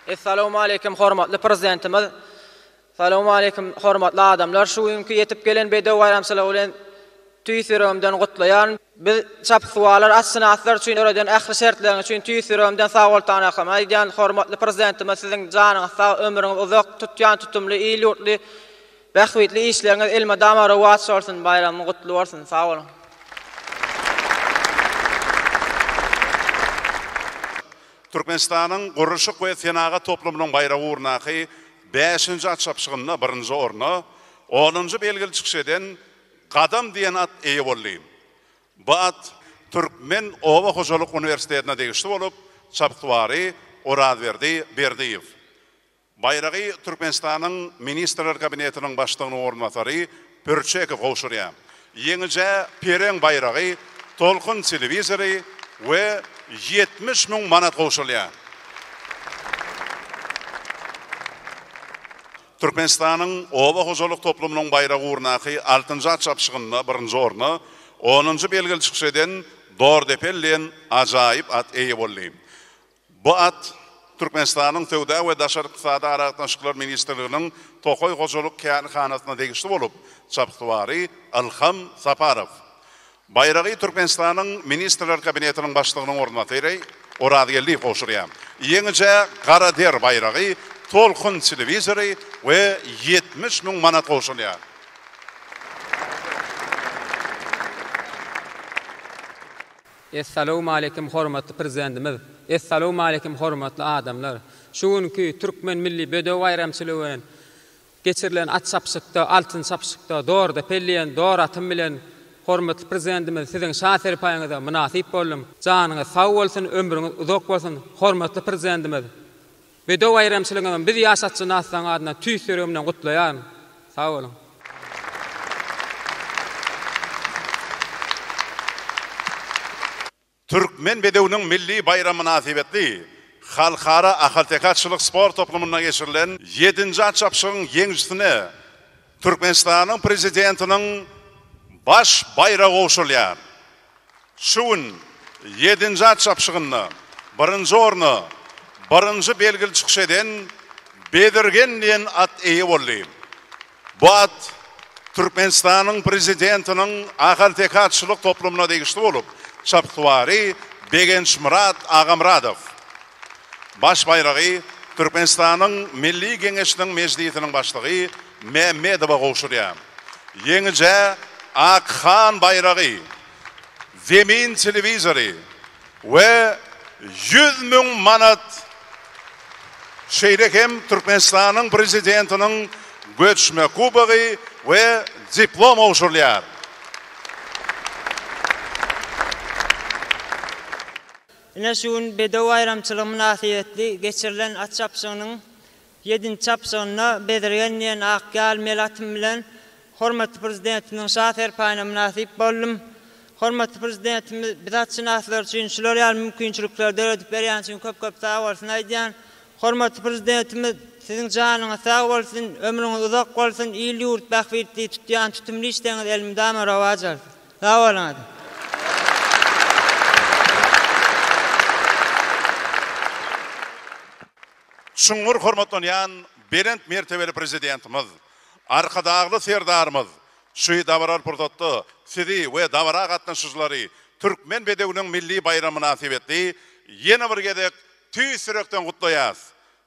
Essalawmaleýkim hormatly Prezidentimiz. Salowmaleýkim hormatly adamlar. Şu günki ýetip gelen bedew baýramçylygy bilen tüýs ýüregimden gutlaýaryn. Biz çapyksuwarlar, atşynaslar üçin döreden ähli şertleriňiz üçin tüýs ýüregimden sagboltanakamy aýdýan. Hormatly Prezidentimiz siziň janyňyz sag, ömrüňiz uzak, tutýan tutumly, il-ýurtly Bähbitli işleriňiz elmydama rowaç bolsun baýramyň gutly bolsun sag boluň. Türkmenistanyň Gurluşyk we senagat toplumynyň baýragy ugrundaky bäşinji at çapyşygynda birinji orna onunjy belgili çykyş eden Gadam diýen at eýe boldy. Bu at Türkmen oba hojalyk uniwersitetine degişli bolup, çapyksuwary Orazberdi Berdiýew. Baýragy Türkmenistanyň Ministrler Kabinetiniň Başlygynyň orunbasary Pürçekow gowşurýar. Ýeňijä Pereň baýragy, Tolkun telewizory we 70 müň manat gowşurylýar. Türkmenistanyň Oba hojalyk toplumynyň baýragy ugrundaky altynjy at çapyşygynda birinji orna onunjy belgili çykyş eden Dordepel diýen ajaýyp at eýe boldy. Bu at Türkmenistanyň Söwda we daşary ykdysady aragatnaşyklar ministrliginiň Tokaý hojalyk kärhanasyna degişli bolup, çapyksuwary Ylham Saparow. Baýragy Türkmenistanyň Ministrler Kabinetiniň Başlygynyň orunbasary Orazgeldiýew gowşurýar. Ýeňijä Gara der baýragy, Tolkun telewizory we 70 müň manat gowşurylýar. Essalawmaleýkim hormatly Prezidentimiz! Essalawmaleýkim hormatly adamlar! Şu günki Türkmen milli bedew baýramçylygy bilen geçirilen at çapyşykda, altyn çapyşykda Dorda pelleýän dor atym bilen. Hormatly Prezidentimiz siziň şa serpaýyňyza mynasyp boldum. Janyňyz sag bolsun, ömrüňiz uzak bolsun, hormatly Prezidentimiz! Bedew baýramçylygyňyzam biz ýaş atşynaslaryň adyndan tüýs ýüregimden gutlaýaryn. Sag boluň! Türkmen bedewiniň milli baýramy mynasybetli Halkara ahalteke atçylyk sport toplumynda geçirilen ýedinji at çapyşygyň ýeňijisine Türkmenistanyň Prezidentiniň Baş baýragy gowşurylýar. Şu gün ýedinji at çapyşygynda birinji orna birinji belgili çykyş eden Bezirgen diýen at eýe boldy. Bu at Türkmenistanyň Prezidentiniň ahalteke atçylyk toplumyna degişli bolup, çapyksuwary Begençmyrat Agamyradow. Baş baýragy Türkmenistanyň Milli Geňeşiniň Mejlisiniň Başlygy Mämmedowa gowşurýar. Ýeňijä Akhan baýragy, Zemin telewizory we 100 müň manat, şeýle hem Türkmenistanyň Prezidentiniň göçme kubogy we diplom gowşurylýar. Ine şu gün Bedew baýramçylygy mynasybetli geçirilen at çapyşygynyň Ýedinji çapyşygynda Bezirgen diýen ak ýal mel atym bilen hormatly Prezidentimiziň Şa serpaýyna mynasyp boldum. Hormatly Prezidentimiz biz atşynaslar üçin şular ýaly mümkinçilikleri döredip berýäni üçin köp-köp sagbolsun aýdýan. Hormatly Prezidentimiz siziň janyňyz sag bolsun, ömrüňiz uzak bolsun, il-ýurt bähbitli tutýan tutumly işleriňiz elmydama rowaç alsyn. Sag boluň hadi. Çuňňur hormatlanýan belent mertebeli Prezidentimiz, Arkadagly Serdarymyz şu dabaraly pursatda Sizi we dabara gatnaşyjylary Türkmen bedewiniň milli baýramy mynasybetli ýene bir gezek tüýs ýürekden gutlaýarys.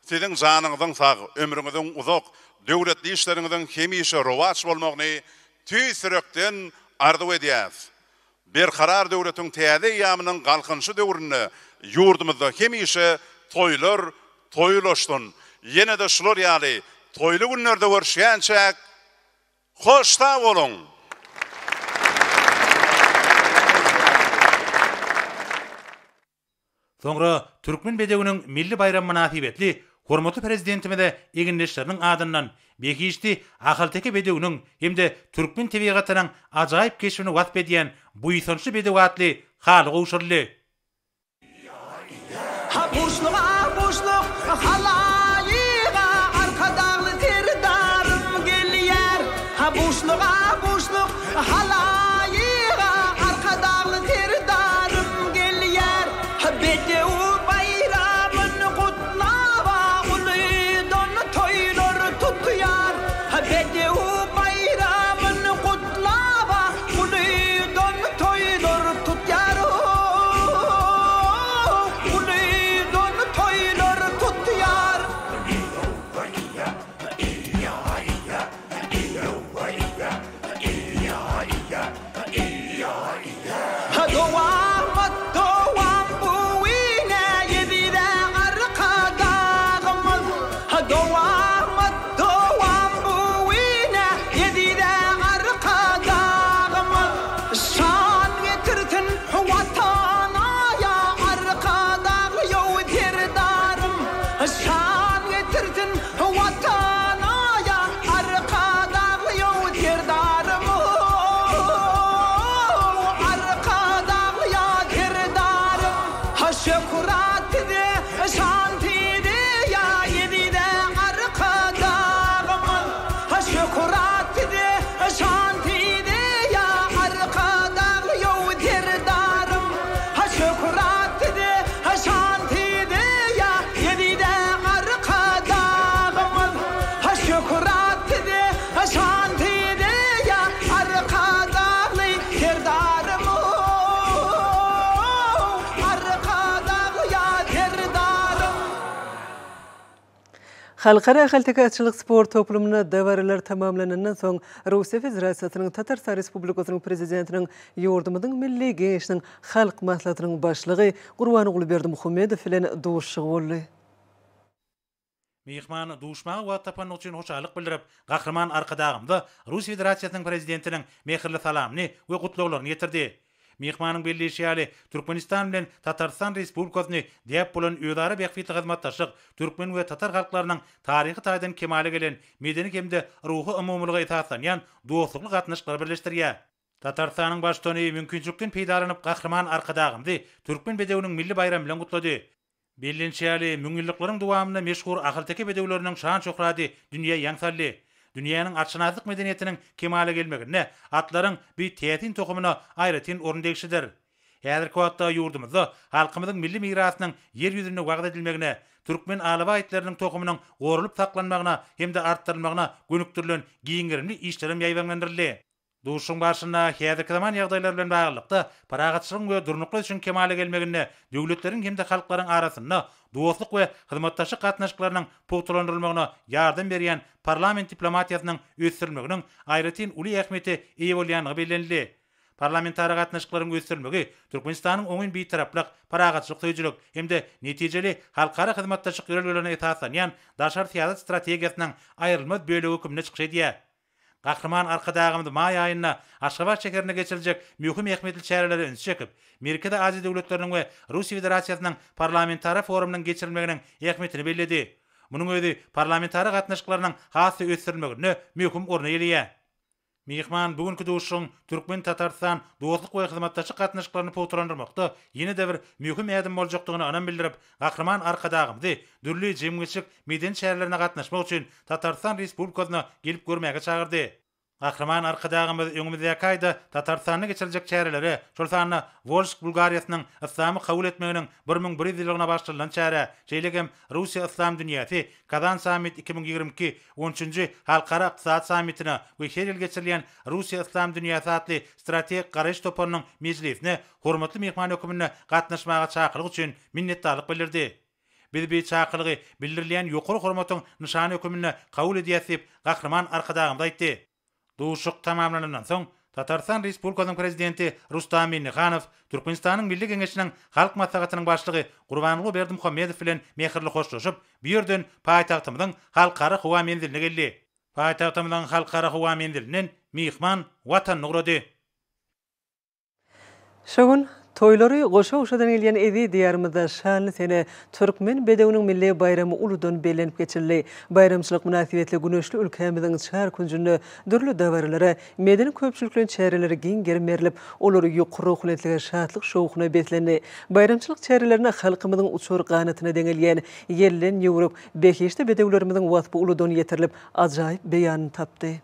Siziň janyňyzyň sag, ömrüňiziň uzak, döwletli işleriňiziň hemişe rowaç bolmagyny tüýs ýürekden arzuw edýäris. Berkarar döwletiň täze eýýamynyň Galkynyşy döwründe ýurdumyzda hemişe toýlar toý ulaşsyn! Ýene-de şular ýaly toýly günlerde görüşýänçäk, hoş sag boluň! Soňra Türkmen bedewiniň milli baýramy mynasybetli hormatly Prezidentimize egindeşleriniň adyndan behişdi ahalteke bedewiniň hem-de türkmen tebigatynyň ajaýyp keşbini wasp edýän Buýsançly bedew atly haly gowşuryldy. Ha buşluk a buşluk halaýyga Arkadagly Serdarym gelýär. Ha buşluk a buşluk halaýyga Arkadagly Serdarym gelýär. Bedew baýramyn gutlaba uludan toýlar tutýar. Bedew baýramyn gutlaba uludan toýlar tutýar. Uludan toýlar tutýar. Dowamat dowam bu ine eziz Arkadagymyz Dowamat dowam bu ine eziz Arkadagymyz Şan getirsin Watana ýa Arkadagly ýow Serdarym Şan getirsin Watana ýa Arkadagly ýow Serdarym Arkadagly ýa Serdarym Ha şöhrat size şan size ýa eziz Arkadagymyz Ha şöhrat size şan size ýa Arkadagly ýow Serdarym Ha şöhrat size şan size ýa eziz Arkadagymyz Ha şöhrat size şan size ýa Arkadagly Serdarym Arkadagly ýa Serdarym. Halkara ahalteke atçylyk sport toplumynda dabaralar tamamlanandan soň, Russiýa Federasiýasynyň Tatarystan Respublikasynyň Prezidentiniň ýurdumyzyň Milli Geňeşiniň Halk Maslahatynyň Başlygy Gurbanguly Berdimuhamedow bilen duşuşygy boldy. Myhman duşmaga wagt tapandygy üçin hoşallyk bildirip, Gahryman Arkadagymyza Russiýa Federasiýasynyň Prezidentiniň mähirli salamyny we gutlaglaryny ýetirdi. Myhmanyň belleýşi ýaly, Türkmenistan bilen Tatarystan Respublikasyny däp bolan özara bähbitli hyzmatdaşlyk türkmen we tatar halklarynyň taryhy taýdan kemala gelen medeni hem-de ruhy umumylyga esaslanýan dostlukly gatnaşyklary birleşdirýär. Tatarystanyň Baştutany mümkinçilikden peýdalanyp Gahryman Arkadagymyzy Türkmen bedewiniň milli baýramy bilen gutlady. Bellenişi ýaly, müňýyllyklaryň dowamynda meşhur ahalteke bedewleriniň şan-şöhraty dünýä ýaň saldy. Dünýäniň atşynaslyk medeniýetiniň kemala gelmeginde atlaryň bu täsin tohumyna aýratyn orun degişlidir. Häzirki wagtda ýurdumyzda halkymyzyň milli mirasynyň Ýer ýüzünde wagyz edilmegine, türkmen alabaý itleriniň tohumynyň goralyp saklanmagyna hem-de artdyrylmagyna gönükdirilen giň gerimli işlerem ýaýbaňlandyryldy. Duşuşygyň barşynda häzirki zaman ýagdaýlary bilen baglylykda, parahatçylygyň we durnukly ösüşiň kemala gelmeginde döwletleriň hem-de halklaryň arasynda dostluk we hyzmatdaşlyk gatnaşyklarynyň pugtalandyrylmagyna ýardam berýän parlament diplomatiýasynyň ösdürilmeginiň aýratyn uly ähmiýete eýe bolýandygy bellenildi. Parlamentara gatnaşyklaryň ösdürilmegi Türkmenistanyň oňyn Bitaraplyk, parahatçylyk söýüjilik hem-de netijeli halkara hyzmatdaşlyk ýörelgelerine esaslanýan daşary syýasat strategiýasynyň aýrylmaz bölegi hökmünde çykyş edýär. Gahryman Arkadagymyz maý aýynda Aşgabat şäherinde geçiriljek möhüm ähmiýetli çärelere ünsi çekip, Merkezi Aziýa döwletleriniň we Russiýa Federasiýasynyň Parlamentara forumynyň geçirilmeginiň ähmiýetini belledi. Munuň özi parlamentara gatnaşyklarynyň has-da ösdürilmeginde möhüm orun eýeleýär. Myhman bu günki duşuşygyň türkmen-tatarystan dostluk we hyzmatdaşlyk gatnaşyklaryny pugtalandyrmakda ýene-de bir möhüm ädim boljakdygyna ynam bildirip, Gahryman Arkadagymyzy dürli jemgyýetçilik medeni çärelerine gatnaşmak üçin Tatarystan Respublikasyna gelip görmäge çagyrdy. Gahryman Arkadagymyz öňümizdäki aýda Tatarystanda geçiriljek çärelere, şol sanda Wolžsk Bulgariýasynyň Yslamy kabul etmeginiň 1100 ýyllygyna bagyşlanylan çärä, şeýle hem Russiýa-Yslam dünýäsi, Kazan Sammit 2022 on üçünji Halkara ykdysady sammitine we her ýyl geçirilýän Russiýa-Yslam dünýäsi atly strategik garaýyş toparynyň mejlisine hormatly myhman hökmünde gatnaşmaga çakylyk üçin minnetdarlyk bildirdi. Biz bu çakylygy bildirilýän ýokary hormatyň nyşany hökmünde kabul edýäris diýip, Gahryman Arkadagymyz aýtdy. Duşuşyk tamamlanandan soň, Tatarystan Respublikasynyň Prezidenti Rustam Minnihanow Türkmenistanyň Milli Geňeşiniň Halk Maslahatynyň Başlygy Gurbanguly Berdimuhamedow bilen mähirli hoşlaşyp, bu ýerden paýtagtymyzyň Halkara howa menziline geldi. Paýtagtymyzyň Halkara howa menzilinden myhman Watanyna ugrady. Şu gün, toýlary goşa-goşadan gelýän eziz Diýarymyzda şanly sene, Türkmen bedewiniň milli baýramy uludan bellenip geçildi. Baýramçylyk mynasybetli güneşli ülkämiziň çar künjünde dürli dabaralara, medeni-köpçülikleýin çärelere giň gerim berlip, olar ýokary ruhubelentlige, şatlyk-şowhuna beslendi. Baýramçylyk çärelerinde halkymyzyň uçar ganatyna deňelýän ýelden ýüwrük, behişdi bedewlerimiziň waspy uludan ýetirilip, ajaýyp beýanyny tapdy.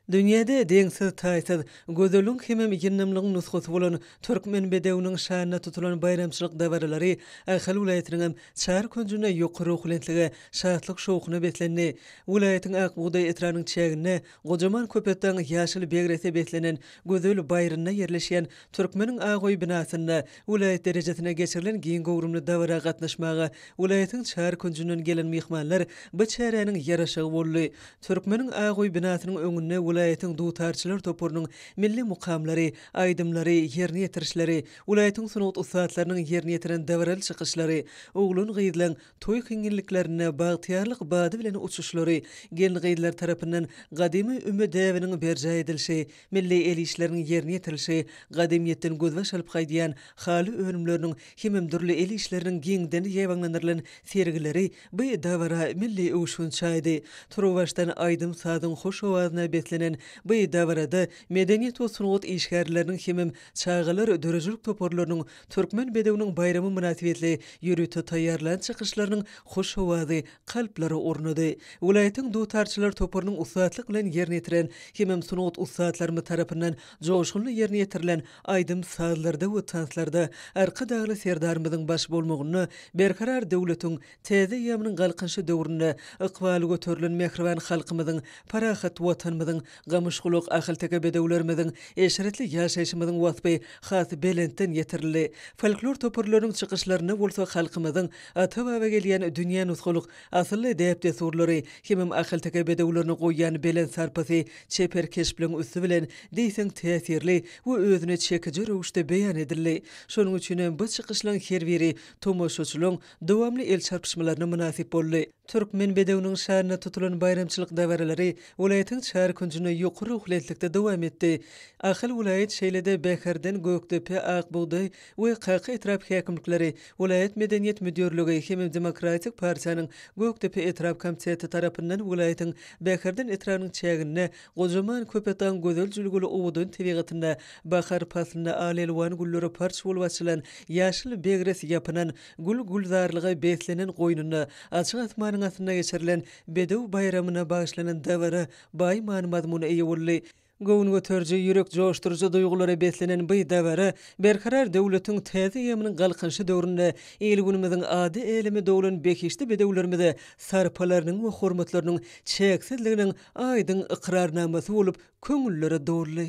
Dünýäde deňsiz-taýsyz, gözelligiň hemem ýyndamlygyň nusgasy bolan türkmen bedewiniň şanyna tutulan baýramçylyk dabaralary Ahal welaýatynyňam çar künjünde ýokary ruhubelentlige, şatlyk-şowhuna beslendi. Welaýatyň Ak bugdaý etrabynyň çäginde gojaman Köpetdagyň ýaşyl begrese beslenen gözel baýrynda ýerleşýän Türkmeniň ak öýi binasynda welaýat derejesinde geçirilen giň göwrümli dabara gatnaşmaga welaýatyň çar künjünden gelen myhmanlar bu çäräniň ýaraşygy boldy. Türkmeniň ak öýi binasynyň öňünde welaýatyň dutarçylar toparynyň milli mukamlary, aýdymlary ýerine ýetirişleri, welaýatyň sungat ussatlarynyň ýerine ýetiren dabaraly çykyşlary, oglan-gyzlaň toý hiňňilliklerinde bagtyýarlyk bady bilen uçuşlary, gelin-gyzlar tarapyndan gadymy üme däbiniň berjaý edilişi, Milli el işleriniň ýerine ýetirilişi gadymyýetden gözbaş alyp gaýdýan haly önümleriniň hemem dürli el işleriniň giňden ýaýbaňlandyrylan sergileri bu dabara milli öwüşgin çaýdy. Turuwbaşdan aýdym-sazyň hoş owazyna beslenen bu dabarada medeniýet we sungat işgärleriniň hemem çagalar döredijilik toparlarynyň Türkmen bedewiniň baýramy mynasybetli ýörite taýýarlan çykyşlarynyň hoş owazy kalplara ornady. Welaýatyň dutarçylar toparynyň ussatlyk bilen ýerine ýetiren hemem sungat ussatlarymyz tarapyndan joşgunly ýerine ýetirilen aýdym-sazlarda we tanslarda Arkadagly Serdarymyzyň baş bolmagynda Berkarar döwletiň täze eýýamynyň Galkynyşy döwründe ykbaly göterilen mähriban halkymyzyň, parahat Watanymyzyň. Gamyşgulak ahalteke bedewlerimiziň eşretli ýaşaýşymyzyň waspy has belentden ýetirildi. Folklor toparlarynyň çykyşlarynda bolsa halkymyzyň ata-baba gelýän dünýä nusgalyk asylly däp-dessurlary hemem ahalteke bedewlerine goýýan belent sarpasy çeper keşpleriň üsti bilen diýseň täsirli we özüne çekiji röwüşde beýan edildi. Şonuň üçinem bu çykyşlaryň her biri tomaşaçylaryň dowamly el çarpyşmalaryna mynasyp boldy. Türkmen bedewiniň şanyna tutulan baýramçylyk dabaralary welaýatyň çar künjünde ýokary ruhubelentlikde dowam etdi. Ahal welaýat, şeýle-de Bäherden, Gökdepe, Ak bugdaý we Kaka etrap häkimlikleri, welaýat medeniýet müdirligi hemem Demokratik partiýanyň Gökdepe etrap komiteti tarapyndan welaýatyň Bäherden etrabynyň çäginde gojaman Köpetdagyň gözel jülgeli owadan tebigatynda bahar paslynda al-elwan güllere parç bolup açylan ýaşyl begres ýapynan Gül-gülzarlyga beslenen goýnunda açyk asmanyň astynda geçirilen Bedew baýramyna bagyşlanan dabara baý many-mazmuna eýe boldy. Göwün göteriji, ýürek joşduryjy duýgulara beslenen bu dabara Berkarar döwletiň täze eýýamynyň Galkynyşy döwründe il-günümiziň ady äleme dolan behişdi bedewlerimize sarpalarynyň we hormatlarynyň çäksizliginiň aýdyň ykrarnamasy bolup köňüllere doldy.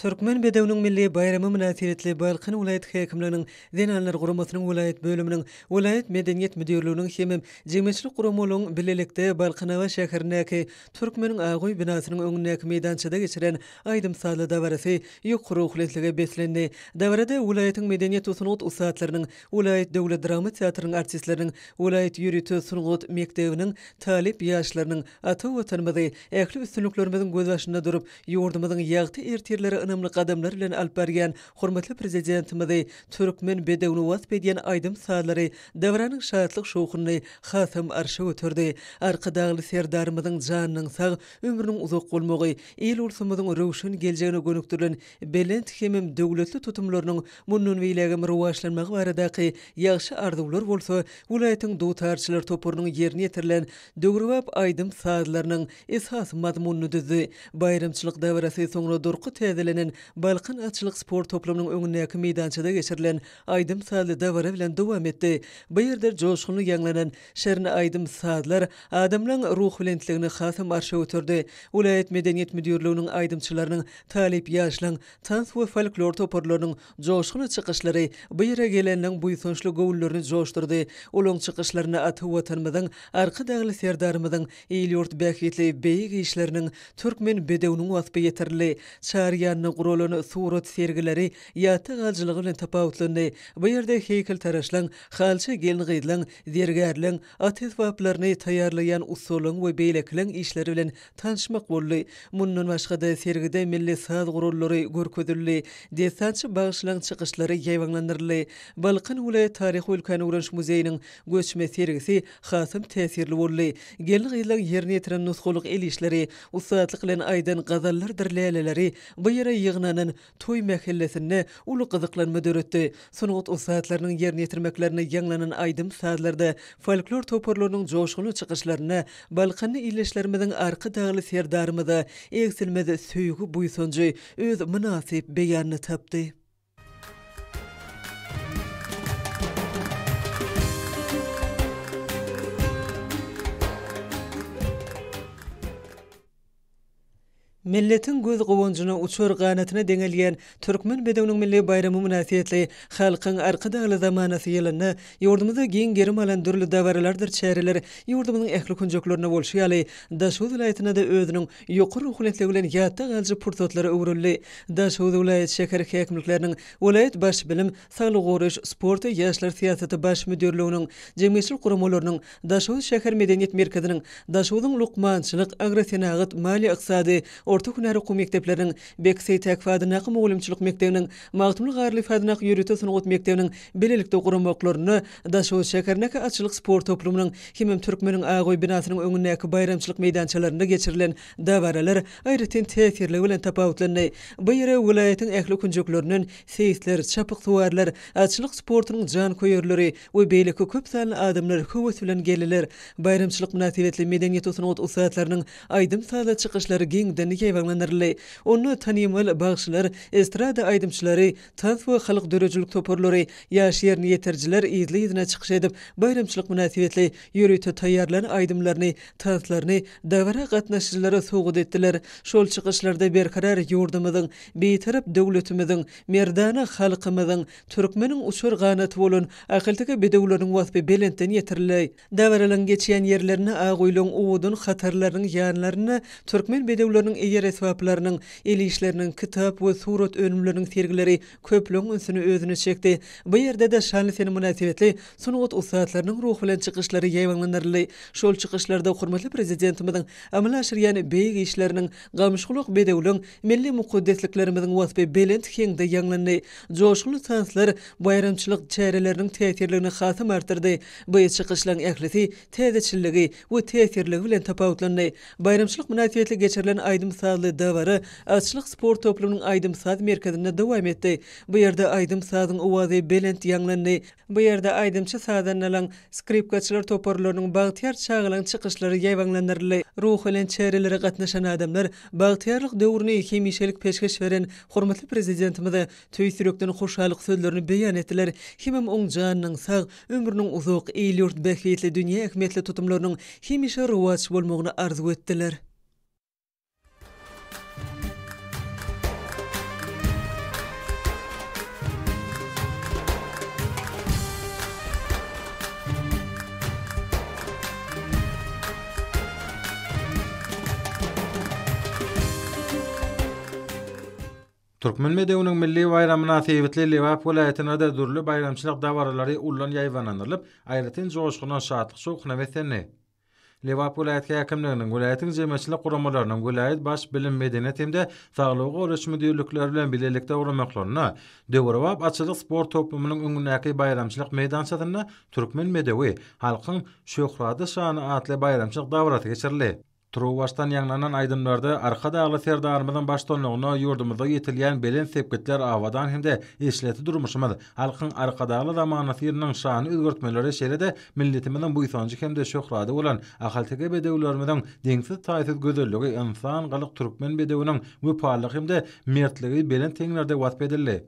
Türkmen bedewiniň milli baýramy mynasybetli Balkan welaýat häkimliginiň Zenanlar guramasynyň welaýat bölüminiň, welaýat medeniýet müdirliginiň hemem jemgyýetçilik guramalaryň bilelikde Balkanabat şäherindäki Türkmeniň ak öýi binasynyň öňündäki meýdançada geçiren aýdym-sazly dabarasy ýokary ruhubelentlige beslendi. Dabarada welaýatyň medeniýet we sungat ussatlarynyň, welaýat döwlet drama teatrynyň artistleriniň, welaýat ýörite sungat mekdebiniň talyp ýaşlarynyň ata Watanymyzy ähli üstünliklerimiziň gözbaşynda durup, ýurdumyzyň ýagty ertirlere ynamly gadamlar bilen alyp barýan hormatly Prezidentimizi, türkmen bedewini wasp edýän aýdym-sazlary dabaranyň şatlyk-şowhunyny hasam arşa göterdi. Arkadagly Serdarymyzyň janynyň sag, ömrüniň uzak bolmagy, il-ulsumyzyň röwşen geljegine gönükdirilen belent hemem döwletli tutumlarynyň mundan beýlägem rowaçlanmagy baradaky ýagşy arzuwlar bolsa welaýatyň dutarçylar toparynyň ýerine ýetirilen döwrebap aýdym-sazlarynyň esasy mazmunyny düzdi. Baýramçylyk dabarasy soňra durky täzelenen Balkan atçylyk sport toplumynyň öňündäki meýdançada geçirilen aýdym-sazly dabara bilen dowam etdi. Bu ýerde joşgunly ýaňlanan şirin aýdym-sazlar adamlaryň ruhubelentligini hasam arşa göterdi. Welaýat medeniýet müdirliginiň aýdymçylarynyň, talyp ýaşlaryň, tans we folklor toparlarynyň joşgunly çykyşlary bu ýere gelenleň buýsançly göwünlerini joşdurdy. Olaryň çykyşlarynda ata Watanymyzyň, Arkadagly Serdarymyzyň il-ýurt bähbitli beýik işleriniň, türkmen bedewiniň waspy ýetirildi. Çar ýanyna guralan surat sergileri ýatda galyjylygy bilen tapawutlandy. Bu ýerde heýkeltaraşlaň, halyçy gelin-gyzlaň, zergärleň, at esbaplaryny taýýarlaýan ussalaryň we beýlekileň işleri bilen tanyşmak boldy. Mundan başga-da, sergide milli saz gurallary görkezildi, dessançy bagşylaryň çykyşlary ýaýbaňlandyryldy. Balkan welaýat taryhy-ülkäni öwreniş muzeýiniň göçme sergisi hasam täsirli boldy. Gelin-gyzlaryň ýerine ýetiren nusgalyk el işleri, ussatlyk bilen aýdan gazallardyr läleleri bu ýere ýygnanan toý mähellesinde uly gyzyklanma döretdi. Sungat ussatlarynyň ýerine ýetirmeklerinde ýaňlanan aýdym-sazlarda, folklor toparlarynyň joşgunly çykyşlarynda Balkanly ildeşlerimiziň Arkadagly Serdarymyza egsilmez söýgi-buýsanjy öz mynasyp beýanyny tapdy. Milletiň göz guwanjyna, uçar ganatyna deňelýän Türkmen bedewiniň milli baýramy mynasybetli Halkyň Arkadagly zamanasy ýylynda ýurdumyzda giň gerim alan dürli dabaralardyr çäreler ýurdumyzyň ähli künjeklerinde bolşy ýaly, Daşoguz welaýatynda-da özüniň ýokary ruhubelentlige bilen ýatda galyjy pursatlara öwrüldi. Daşoguz welaýat şäher häkimlikleriniň, welaýat Baş bilim, saglygy goraýyş, sport we ýaşlar syýasaty baş müdirliginiň, jemgyýetçilik guramalarynyň, Daşoguz şäher medeniýet merkeziniň, Daşoguzyň lukmançylyk, agrosenagat, maliýe-ykdysady, orta. orta hünär okuw mekdepleriniň, Beki Seýtäkow adyndaky mugallymçylyk mekdebiniň, Magtymguly Garlyýew adyndaky ýörite sungat mekdebiniň bilelikde guramaklarynda Daşoguz şäherindäki atçylyk sport toplumynyň hemem Türkmeniň ak öýi binasynyň öňündäki baýramçylyk meýdançalarynda geçirilen dabaralar aýratyn täsirligi bilen tapawutlandy. Bu ýere welaýatyň ähli künjeklerinden seýisler, çapyksuwarlar, atçylyk sportunyň janköýerleri we beýleki köp sanly adamlar höwes bilen geldiler. Baýramçylyk mynasybetli medeniýet we sungat ussatlarynyň aýdym-sazly çykyşlary giňden ýaýbaňlandyryldy. Onda tanymal bagşylar, estrada aýdymçylary, tans we halk döredijilik toparlary, ýaş ýerine ýetirijiler yzly-yzyna çykyş edip, baýramçylyk mynasybetli ýörite taýýarlan aýdymlaryny, tanslaryny dabara gatnaşyjylara sowgat etdiler. Şol çykyşlarda berkarar ýurdumyzyň, Bitarap döwletimiziň, merdana halkymyzyň, türkmeniň uçar ganaty bolan ahalteke bedewleriniň waspy belentden ýetirildi. Dabaralaryň geçýän ýerlerinde ak öýleň owadan hatarlarynyň ýanlarynda türkmen bedewleriniň eýer esbaplarynyň, el işleriniň, kitap we surat önümleriniň sergileri köplügiň ünsüni özüne çekdi. Bu ýerde-de şanly sene mynasybetli sungat ussatlarynyň ruhubelent çykyşlary ýaýbaňlandyryldy. Şol çykyşlarda hormatly Prezidentimiziň amala aşyrýan beýik işleriniň, gamyşgulak bedewleň, milli mukaddesliklerimiziň waspy belent heňde ýaňlandy. Joşgunly tanslar baýramçylyk çäreleriniň täsirligini hasam artdyrdy. Bu çykyşlaryň ählisi täzeçilligi we täsirligi bilen tapawutlandy. Baýramçylyk mynasybetli geçirilen aýdym-sazly dabara Atçylyk sport toplumynyň aýdym-saz merkezinde dowam etdi. Bu ýerde aýdym-sazyň owazy belent ýaňlandy. Bu ýerde aýdymçy-sazandalaryň, skripkaçylar toparlarynyň, bagtyýar çagalaryň çykyşlary ýaýbaňlandyryldy. Ruhubelent çärelere gatnaşan adamlar bagtyýarlyk döwrüni hemişelik peşgeş beren hormatly Prezidentimize tüýs ýürekden hoşallyk sözlerini beýan etdiler hemem oň janynyň sag, ömrüniň uzak, il-ýurt bähbitli dünýä ähmiýetli tutumlarynyň hemişe rowaç bolmagyny arzuw etdiler. Türkmen bedewiniň milli baýramy mynasybetli Lebap welaýatynda-da dürli baýramçylyk dabaralary ullan ýaýbaňlandyrylyp, aýratyn joşguna, şatlyk-şowhuna beslendi. Lebap welaýat häkimliginiň, welaýatyň jemgyýetçilik guramalarynyň, welaýat Baş bilim, medeniýet hem-de saglygy goraýyş müdirlikleri bilen bilelikde guramaklarynda döwrebap atçylyk sport toplumynyň öňündäki baýramçylyk meýdançasynda Türkmen bedewi, halkyň şöhrady-şany atly baýramçylyk dabarasy geçirildi. Turuwbaşdan ýaňlanan aýdymlarda Arkadagly Serdarymyzyň baştutanlygynda ýurdumyzda ýetilýän belent sepgitler, abadan hem-de eşretli durmuşymyz, halkyň Arkadagly zamanasy ýylynyň şanly özgertmeleri, şeýle-de milletimiziň buýsanjy hem-de şöhrady bolan ahalteke bedewlerimiziň deňsiz-taýsyz gözelligi, ynsan gylyk türkmen bedewiniň wepalylygy hem-de mertligi belent heňlerde wasp edildi.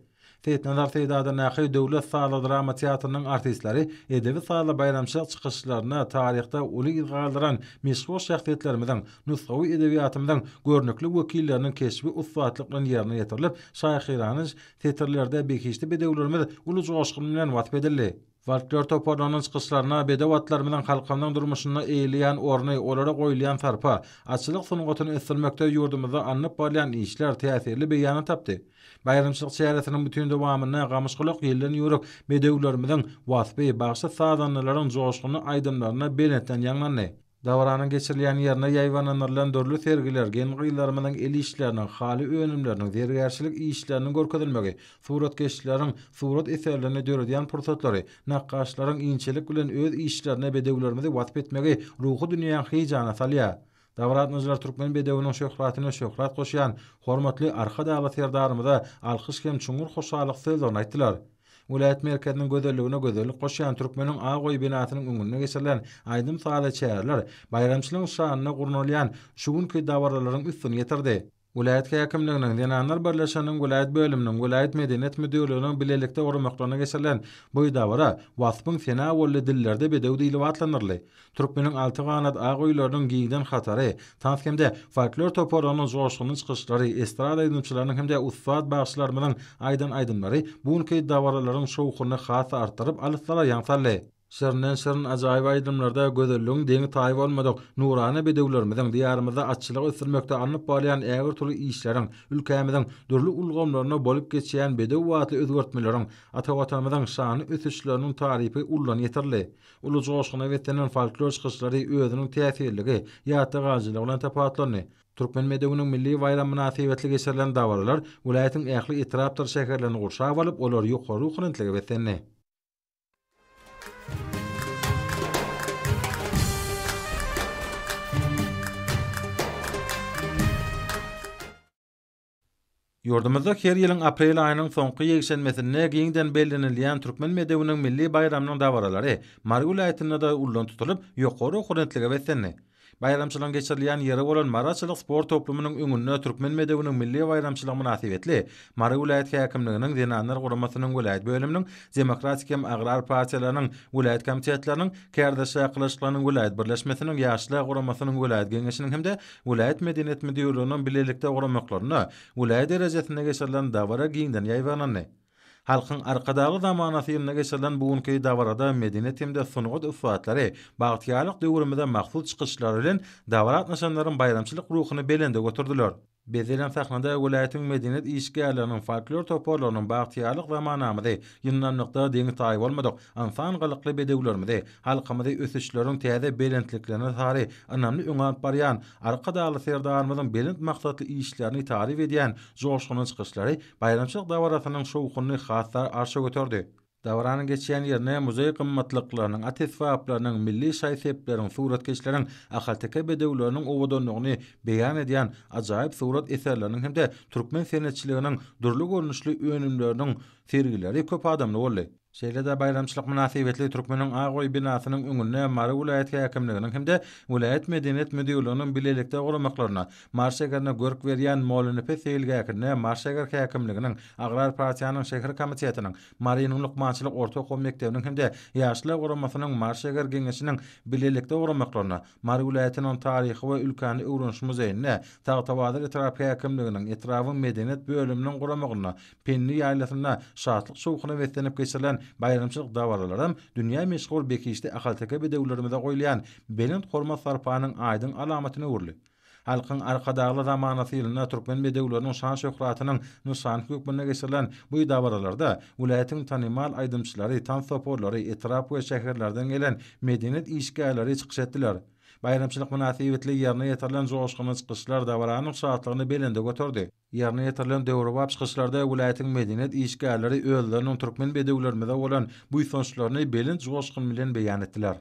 Seýitnazar Seýdi adyndaky döwlet sazly-drama teatrynyň artistleri edebi-sazly baýramçylyk çykyşlarynda taryhda uly yz galdyran meşhur şahsyýetlerimiziň, nusgawy edebiýatymyzyň görnükli wekilleriniň keşbi ussatlyk bilen ýerine ýetirilip, şahyrana setirlerde behişdi bedewlerimiz uly joşgun bilen wasp edildi. Folklor toparlarynyň çykyşlarynda bedew atlarymyzyň halkymyzyň durmuşynda eýeleýän orny, olara goýulýan sarpa, atçylyk sungatyny ösdürmekde ýurdumyzda alnyp barylýan işler täsirli beýanyny tapdy. Baýramçylyk çäresiniň bütin dowamynda gamyşgulak ýelden ýüwrük bedewlerimiziň waspy, bagşy-sazandalaryň joşgunly aýdymlaryna belentden ýaňlandy. Dabaranyň geçirilýän ýerinde ýaýbaňlandyrylan dürli sergiler, gelin-gyzlarymyzyň el işleriniň, haly önümleriniň, zergärçilik işleriniň görkezilmegi, suratkeşleriň surat eserlerini döredýän pursatlary, nakgaşlaryň inçelik bilen öz işlerinde bedewlerimizi wasp etmegi ruhy dünýäňi heýjana salýar. Dabara gatnaşyjylar türkmen bedewiniň şöhratyna şöhrat goşýan hormatly Arkadagly Serdarymyza alkyş hem çuňňur hoşallyk sözlerini aýtdylar. Welaýat merkeziniň gözelligine gözellik goşýan Türkmeniň ak öýi binasynyň öňünde geçirilen aýdym-sazly çäreler baýramçylygyň şanyna gurnalýan şu günki dabaralaryň üstüni ýetirdi. Welaýat häkimliginiň, Zenanlar birleşiginiň welaýat bölüminiň, welaýat medeniýet müdirliginiň bilelikde guramaklarynda geçirilen bu dabara Waspyň sena boldy dillerde bedew diýlip atlandyryldy. Türkmeniň alty ganat ak öýleriniň giňden hatary, tans hem-de folklor toparlarynyň joşgunly çykyşlary, estrada aýdymçylarynyň hem-de ussat bagşylarymyzyň aýdan aýdymlary bu günki dabaralaryň şowhunyny has-da artdyryp, alyslara ýaň saldy. Şirinden-şirin ajaýyp aýdymlarda gözelligiň deňi-taýy bolmadyk nurana bedewlerimiziň Diýarymyzda atçylygy ösdürmekde alnyp barylýan ägirt uly işleriň, ülkämiziň dürli ulgamlarynda bolup geçýän bedew atly özgertmeleriň, ata Watanymyzyň şanly ösüşleriniň tarypy ullan ýetirildi. Uly joşguna beslenen folklor çykyşlary özüniň täsirligi, ýatda galyjylygy bilen tapawutlandy. Türkmen bedewiniň milli baýramy mynasybetli geçirilen dabaralar welaýatyň ähli etrapdyr şäherlerini gurşap alyp, olar ýokary ruhubelentlige beslendi. Ýurdumyzda her ýylyň aprel aýynyň soňky ýekşenbesinde giňden bellenilýän Türkmen bedewiniň milli baýramynyň dabaralary Mary welaýatynda-da ullan tutulyp, ýokary ruhubelentlige beslendi. Baýramçylygyň geçirilýän ýeri bolan Mary atçylyk sport toplumynyň öňünde Türkmen bedewiniň milli baýramçylygy mynasybetli Mary welaýat häkimliginiň Zenanlar guramasynyň welaýat bölüminiň, Demokratik hem Agrar partiýalarynyň welaýat komitetleriniň, Kärdeşler arkalaşyklarynyň welaýat birleşmesiniň, Ýaşlar guramasynyň welaýat geňeşiniň hem-de welaýat medeniýet müdirliginiň bilelikde guramaklarynda welaýat derejesinde geçirilen dabara giňden ýaýbaňlandy. Halkyň Arkadagly zamanasy ýylynda geçirilen bu günki dabarada medeniýet hem-de sungat ussatlary bagtyýarlyk döwrümize mahsus çykyşlary bilen dabara gatnaşanlaryň baýramçylyk ruhuny belende göterdiler. Bezelen sahnada welaýatyň medeniýet işgärleriniň, folklor toparlarynyň bagtyýarlyk zamanamyzy, ýyndamlykda deňi-taýy bolmadyk ynsan gylykly bedewlerimizi, halkymyzy ösüşleriň täze belentliklerine sary ynamly öňe alyp barýan Arkadagly Serdarymyzyň belent maksatly işlerini taryp edýän joşgunly çykyşlary baýramçylyk dabarasynyň şowhunyny has-da arşa göterdi. Dabaranyň geçýän ýerine muzeý gymmatlyklarynyň, at esbaplarynyň, milli şaý-sepleriň, suratkeşleriň ahalteke bedewleriniň owadanlygyny beýan edýän ajaýyp surat eserleriniň hem-de türkmen senetçiliginiň dürli görnüşli önümleriniň sergileri köp adamly boldy. Şeýle-de baýramçylyk mynasybetli Türkmeniň Ak öýi binasynyň öňünde Mary welaýat häkimliginiň hem-de welaýat medeniýet müdirliginiň bilelikde guramaklarynda Mary şäherine görk berýän Mollanepes seýilgähinde Mary şäher häkimliginiň, Agrar partiýanyň şäher komitetiniň, Marynyň lukmançylyk orta okuw mekdebiniň hem-de Ýaşlar guramasynyň Mary şäher Geňeşiniň bilelikde guramaklarynda Mary welaýatynyň Taryhy we ülkäni öwreniş muzeýinde Tagtabazar etrap häkimliginiň, etrabyň medeniýet bölüminiň guramagynda Pendi ýaýlasynda şatlyk-şowhuna beslenip geçirilen baýramçylyk dabaralaram dünýä meşhur behişdi ahalteke bedewlerimize goýulýan belent hormat-sarpanyň aýdyň alamatyna öwrüldi. Halkyň Arkadagly zamanasy ýylynda türkmen bedewleriniň şan-şöhratynyň nyşany hökmünde geçirilen bu dabaralarda welaýatyň tanymal aýdymçylary, tans toparlary, etrap we şäherlerden gelen medeniýet işgärleri çykyş etdiler. Baýramçylyk mynasybetli ýerine ýetirilen joşgunly çykyşlar dabaranyň şatlygyny belende göterdi. Ýerine ýetirilen döwrebap çykyşlarda welaýatyň medeniýet işgärleri özleriniň türkmen bedewlerimize bolan buýsançlaryny belent joşgun bilen beýan etdiler.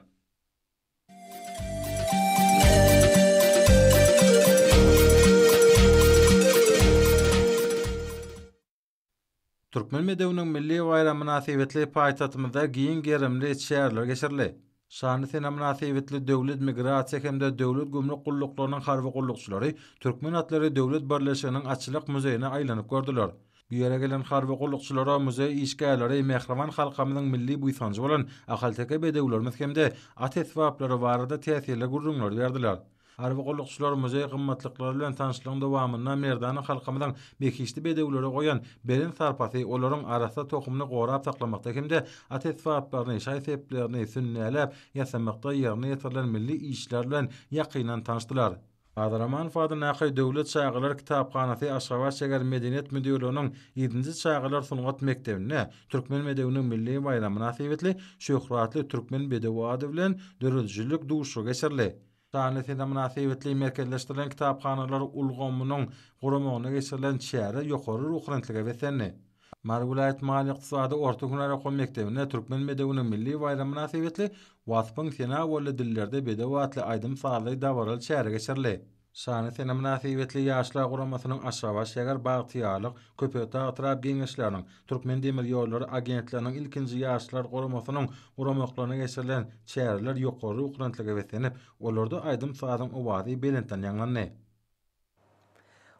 Türkmen bedewiniň milli baýramy mynasybetli paýtagtymyzda giň gerimli çäreler geçirildi. Şanly sene mynasybetli Döwlet migrasiýa hem-de Döwlet gümrük gulluklarynyň harby gullukçylary Türkmen atlary döwlet birleşiginiň atçylyk muzeýine aýlanyp gördüler. Bu ýere gelen harby gullukçylara muzeý işgärleri mähriban halkymyzyň milli buýsanjy bolan ahalteke bedewlerimiz hem-de at esbaplary barada täsirli gürrüňleri berdiler. Harby gullukçylar muzeý gymmatlyklary bilen tanyşlygyň dowamynda merdana halkymyzyň behişdi bedewlere goýan belent sarpasy, olaryň arassa tohumyny gorap saklamakda hem-de at esbaplaryny, şaý-seplerini sünnäläp ýasamakda ýerine ýetirilen milli işler bilen ýakyndan tanyşdylar. Bazar Amanow adyndaky Döwlet çagalar kitaphanasy Aşgabat şäher Medeniýet müdirliginiň ýedinji çagalar sungat mekdebinde Türkmen bedewiniň milli baýramy mynasybetli Şöhratly türkmen bedewi ady bilen döredijilik duşuşygy geçirildi. Şanly sene mynasybetli merkezleşdirilen kitaphanalar ulgamynyň guramagynda geçirilen çäre ýokary ruhubelentlige beslendi. Mary welaýat maliýe-ykdysady orta hünär okuw mekdebinde Türkmen bedewiniň milli baýramy mynasybetli Waspyň sena boldy dillerde bedew atly aýdym-sazly dabaraly çäre geçirildi. Şanly sene mynasybetli Ýaşlar guramasynyň Aşgabat şäher Bagtyýarlyk, Köpetdag etrap Geňeşleriniň, Türkmendemirýollary agentliginiň ilkinji Ýaşlar guramasynyň guramaklarynda geçirilen çäreler ýokary ruhubelentlige beslenip, olarda aýdym-sazyň owazy belentden ýaňlandy.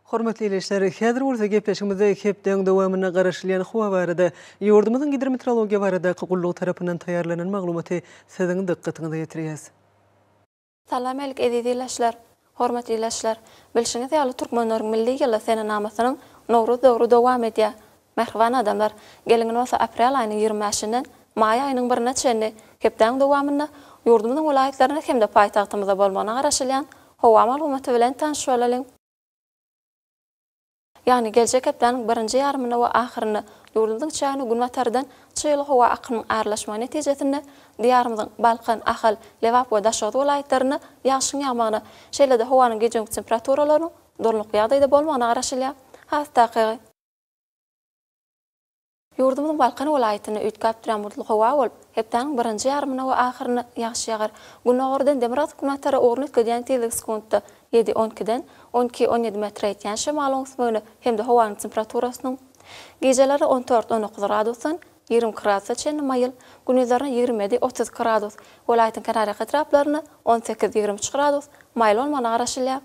Hormatly ildeşler, häzir bolsa gepleşigimizde hepdäň dowamynda garaşylýan howa barada ýurdumyzyň Gidrometeorologiýa baradaky gullugy tarapyndan taýýarlanan maglumaty siziň dykgatyňyza ýetirýäs. Salam alik eziz ildeşler! Hormatly ildeşler! Bilşiňiz ýaly türkmenleriň milli ýyly senenamasynyň Nowruz döwri dowam edýär. Mähriban adamlar, geliň indi bolsa aprel aýynyň 25-inden. maý aýynyň birine çenli hepdäniň dowamynda ýurdumyzyň welaýatlarynda hem-de paýtagtymyzda bolmagyna garaşylýan howa maglumaty bilen tanyş bolalyň. Ýagny geljek hepdäniň birinji ýarymynda we ahyrynda ýurdumyzyň çägine günbatardan çygly howa akymynyň aralaşmagy netijesinde Diýarymyzyň Balkan, Ahal, Lebap we Daşoguz welaýatlarynda ýagşyň ýagmagyna, şeýle-de howanyň gije-gündizki temperaturalarynyň durnukly ýagdaýda bolmagyna garaşylýar. Has takygy. Ýurdumyzyň Balkan welaýatynda üýtgäp durýan bulutly howa bolup, hepdäniň birinji ýarymynda we ahyrynda ýagyş ýagar. Gündogardan demirgazyk-günbatara ugruny üýtgedýän tizligi sekuntda ýedi, on ikiden, 12, 17 metre ýetýän şemalyň öwüsmegine hem-de howanyň temperaturasynyň gijeleri 14, 19 gradusdan 22 gradusa çenli maýyl, gündizlerine 27, 32 gradus, welaýatyň kenarýaka etraplarynda 18, 23 gradus maýyl bolmagyna garaşylýar.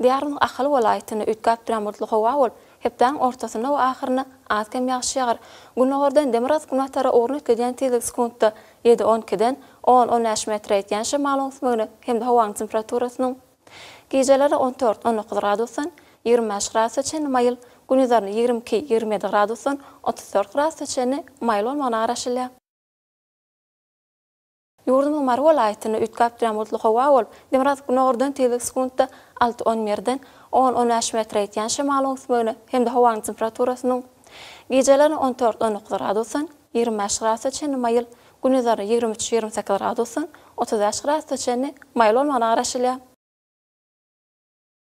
Diýarymyzyň Ahal welaýatynda üýtgäp durýan bulutly howa bolup, hepdäniň ortasynda we ahyrynda az-kem ýagyş ýagar. Gündogardan demirgazyk-günbatara ugruny üýtgedýän tizligi sekuntda ýedi, on ikiden, on, on bäş metre ýetýän şemalyň öwüsmegine hem-de howanyň temperaturasynyň gijeleri 14, 19 gradusdan 25 gradusa çenli maýyl, gündizlerine 22, 27 gradusdan 34 gradusa çenli maýyl bolmagyna garaşylýar. Ýurdumyzyň Mary welaýatynda üýtgäp durýan bulutly howa bolup, demirgazyk-günordan tizligi sekuntda alty, on birden, on, on bäş metre ýetýän şemalyň öwüsmegine hem-de howanyň temperaturasynyň gijelerine 14, 19 gradusdan 25 gradusa çenli maýyl, gündizlerine 23, 28 gradusdan 35 gradusa çenli maýyl bolmagyna garaşylýar.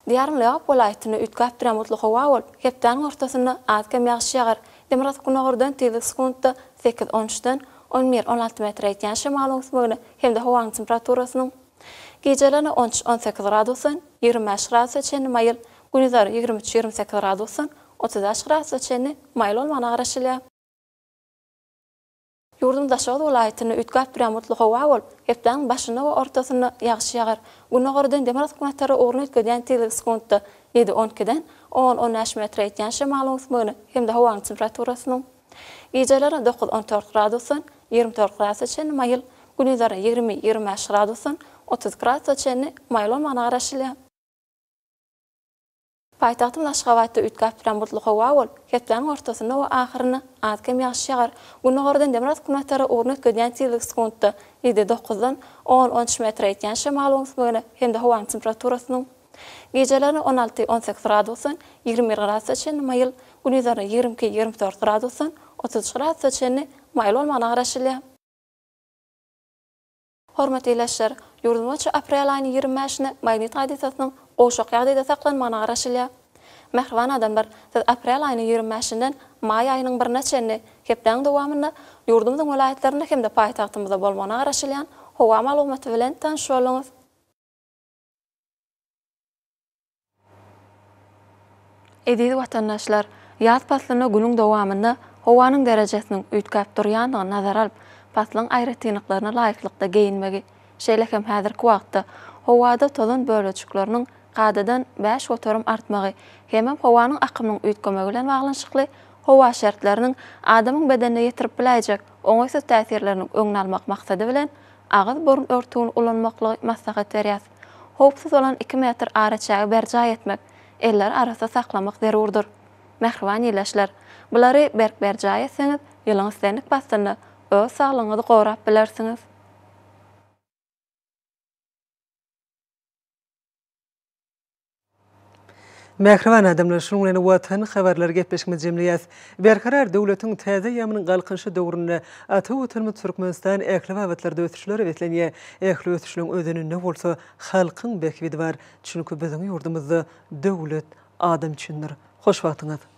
Diýaryň Lebap welaýatynda üýtgäp durýan bulutly howa bolup, hepdäniň ortasynda az-kem ýagyş ýagar. Demirgazyk-günordan tizligi sekuntda sekiz, on üçden, on bir, on alty metre ýetýän şemalyň öwüsmegine hem-de howanyň temperaturasynyň gijelerine on üç, on sekiz gradusdan 25 gradusa çenli maýyl, gündizleri 23, 28 gradusdan 35 gradusa çenli maýyl bolmagyna garaşylýar. Ýurduň Daşoguz welaýatynda üýtgäp durýan bulutly howa bolup, hepdäniň başynda we ortasynda ýagyş ýagar. Gündogardan demirgazyk-günbatara ugruny üýtgedýän tizligi sekuntda ýedi, on ikiden, on, on bäş metre ýetýän şemalyň öwüsmegine hem-de howanyň temperaturasynyň gijelerine dokuz, on dört gradusdan 24 gradusa çenli maýyl, gündizlerine 20, 25 gradusdan 32 gradusa çenli maýyl bolmagyna garaşylýar. Paýtagtymyz Aşgabatda üýtgäp duran bulutly howa bolup, hepdäniň ortasynda we ahyrynda az-kem ýagyş ýagar. Gündogardan demirgazyk-günbatara ugruny üýtgedýän tizligi sekuntda ýedi, dokuzdan on, on üç metre ýetýän şemalyň öwüsmegine hem-de howanyň temperaturasynyň gijelerine 16, 18 gradusdan 21 gradusa çenli maýyl, gündizlerine 22, 24 gradusdan 33 gradusa çenli maýyl bolmagyna garaşylýar. Hormatly ildeşler! Ýurdumyzça aprel aýynyň 25 bäşinde magnit hadysasynyň gowşak ýagdaýda saklanmagyna garaşylýar. Mähriban adamlar, siz aprel aýynyň 25 bäşinden maý aýynyň birine çenli hepdäniň dowamynda ýurdumyzyň welaýatlarynda hem-de paýtagtymyzda bolmagyna garaşylýan howa maglumaty bilen tanyş bolduňyz. Eziz watandaşlar, ýaz paslynda günüň dowamynda howanyň derejesiniň üýtgäp durýandygyny nazara alyp, paslyň aýratynlyklaryna laýyklykda geýinmegi, şeýle hem häzirki wagtda howada tozan bölejikleriniň kadadan 5% artmagy hemem howanyň akymynyň üýtgemegi bilen baglanyşykly howa şertleriniň adamyň bedenine ýetirip biläýjek oňaýsyz täsirleriniň öňüni almak maksady bilen agyz-burun örtügini ulanmaklygy maslahat berýäs. Howpsuz bolan iki metr araçägi berjaý etmek, elleri arassa saklamak zerurdyr. Mähriban ildeşler, bulary berk berjaý etseňiz, ýylyň islendik paslynda öz saglygyňyzy gorap bilersiňiz. Mähriban adamlar, şunuň bilen Watan habarlary gepleşigimizi jemleýäs. Berkarar döwletiň täze eýýamynyň Galkynyşy döwründe ata Watanymyz Türkmenistan ähli babatlarda ösüşlere beslenýär. Ähli ösüşleň özeninde bolsa halkyň bähbidi bar. Çünki biziň ýurdumyzda döwlet adam üçindir. Hoş wagtyňyz!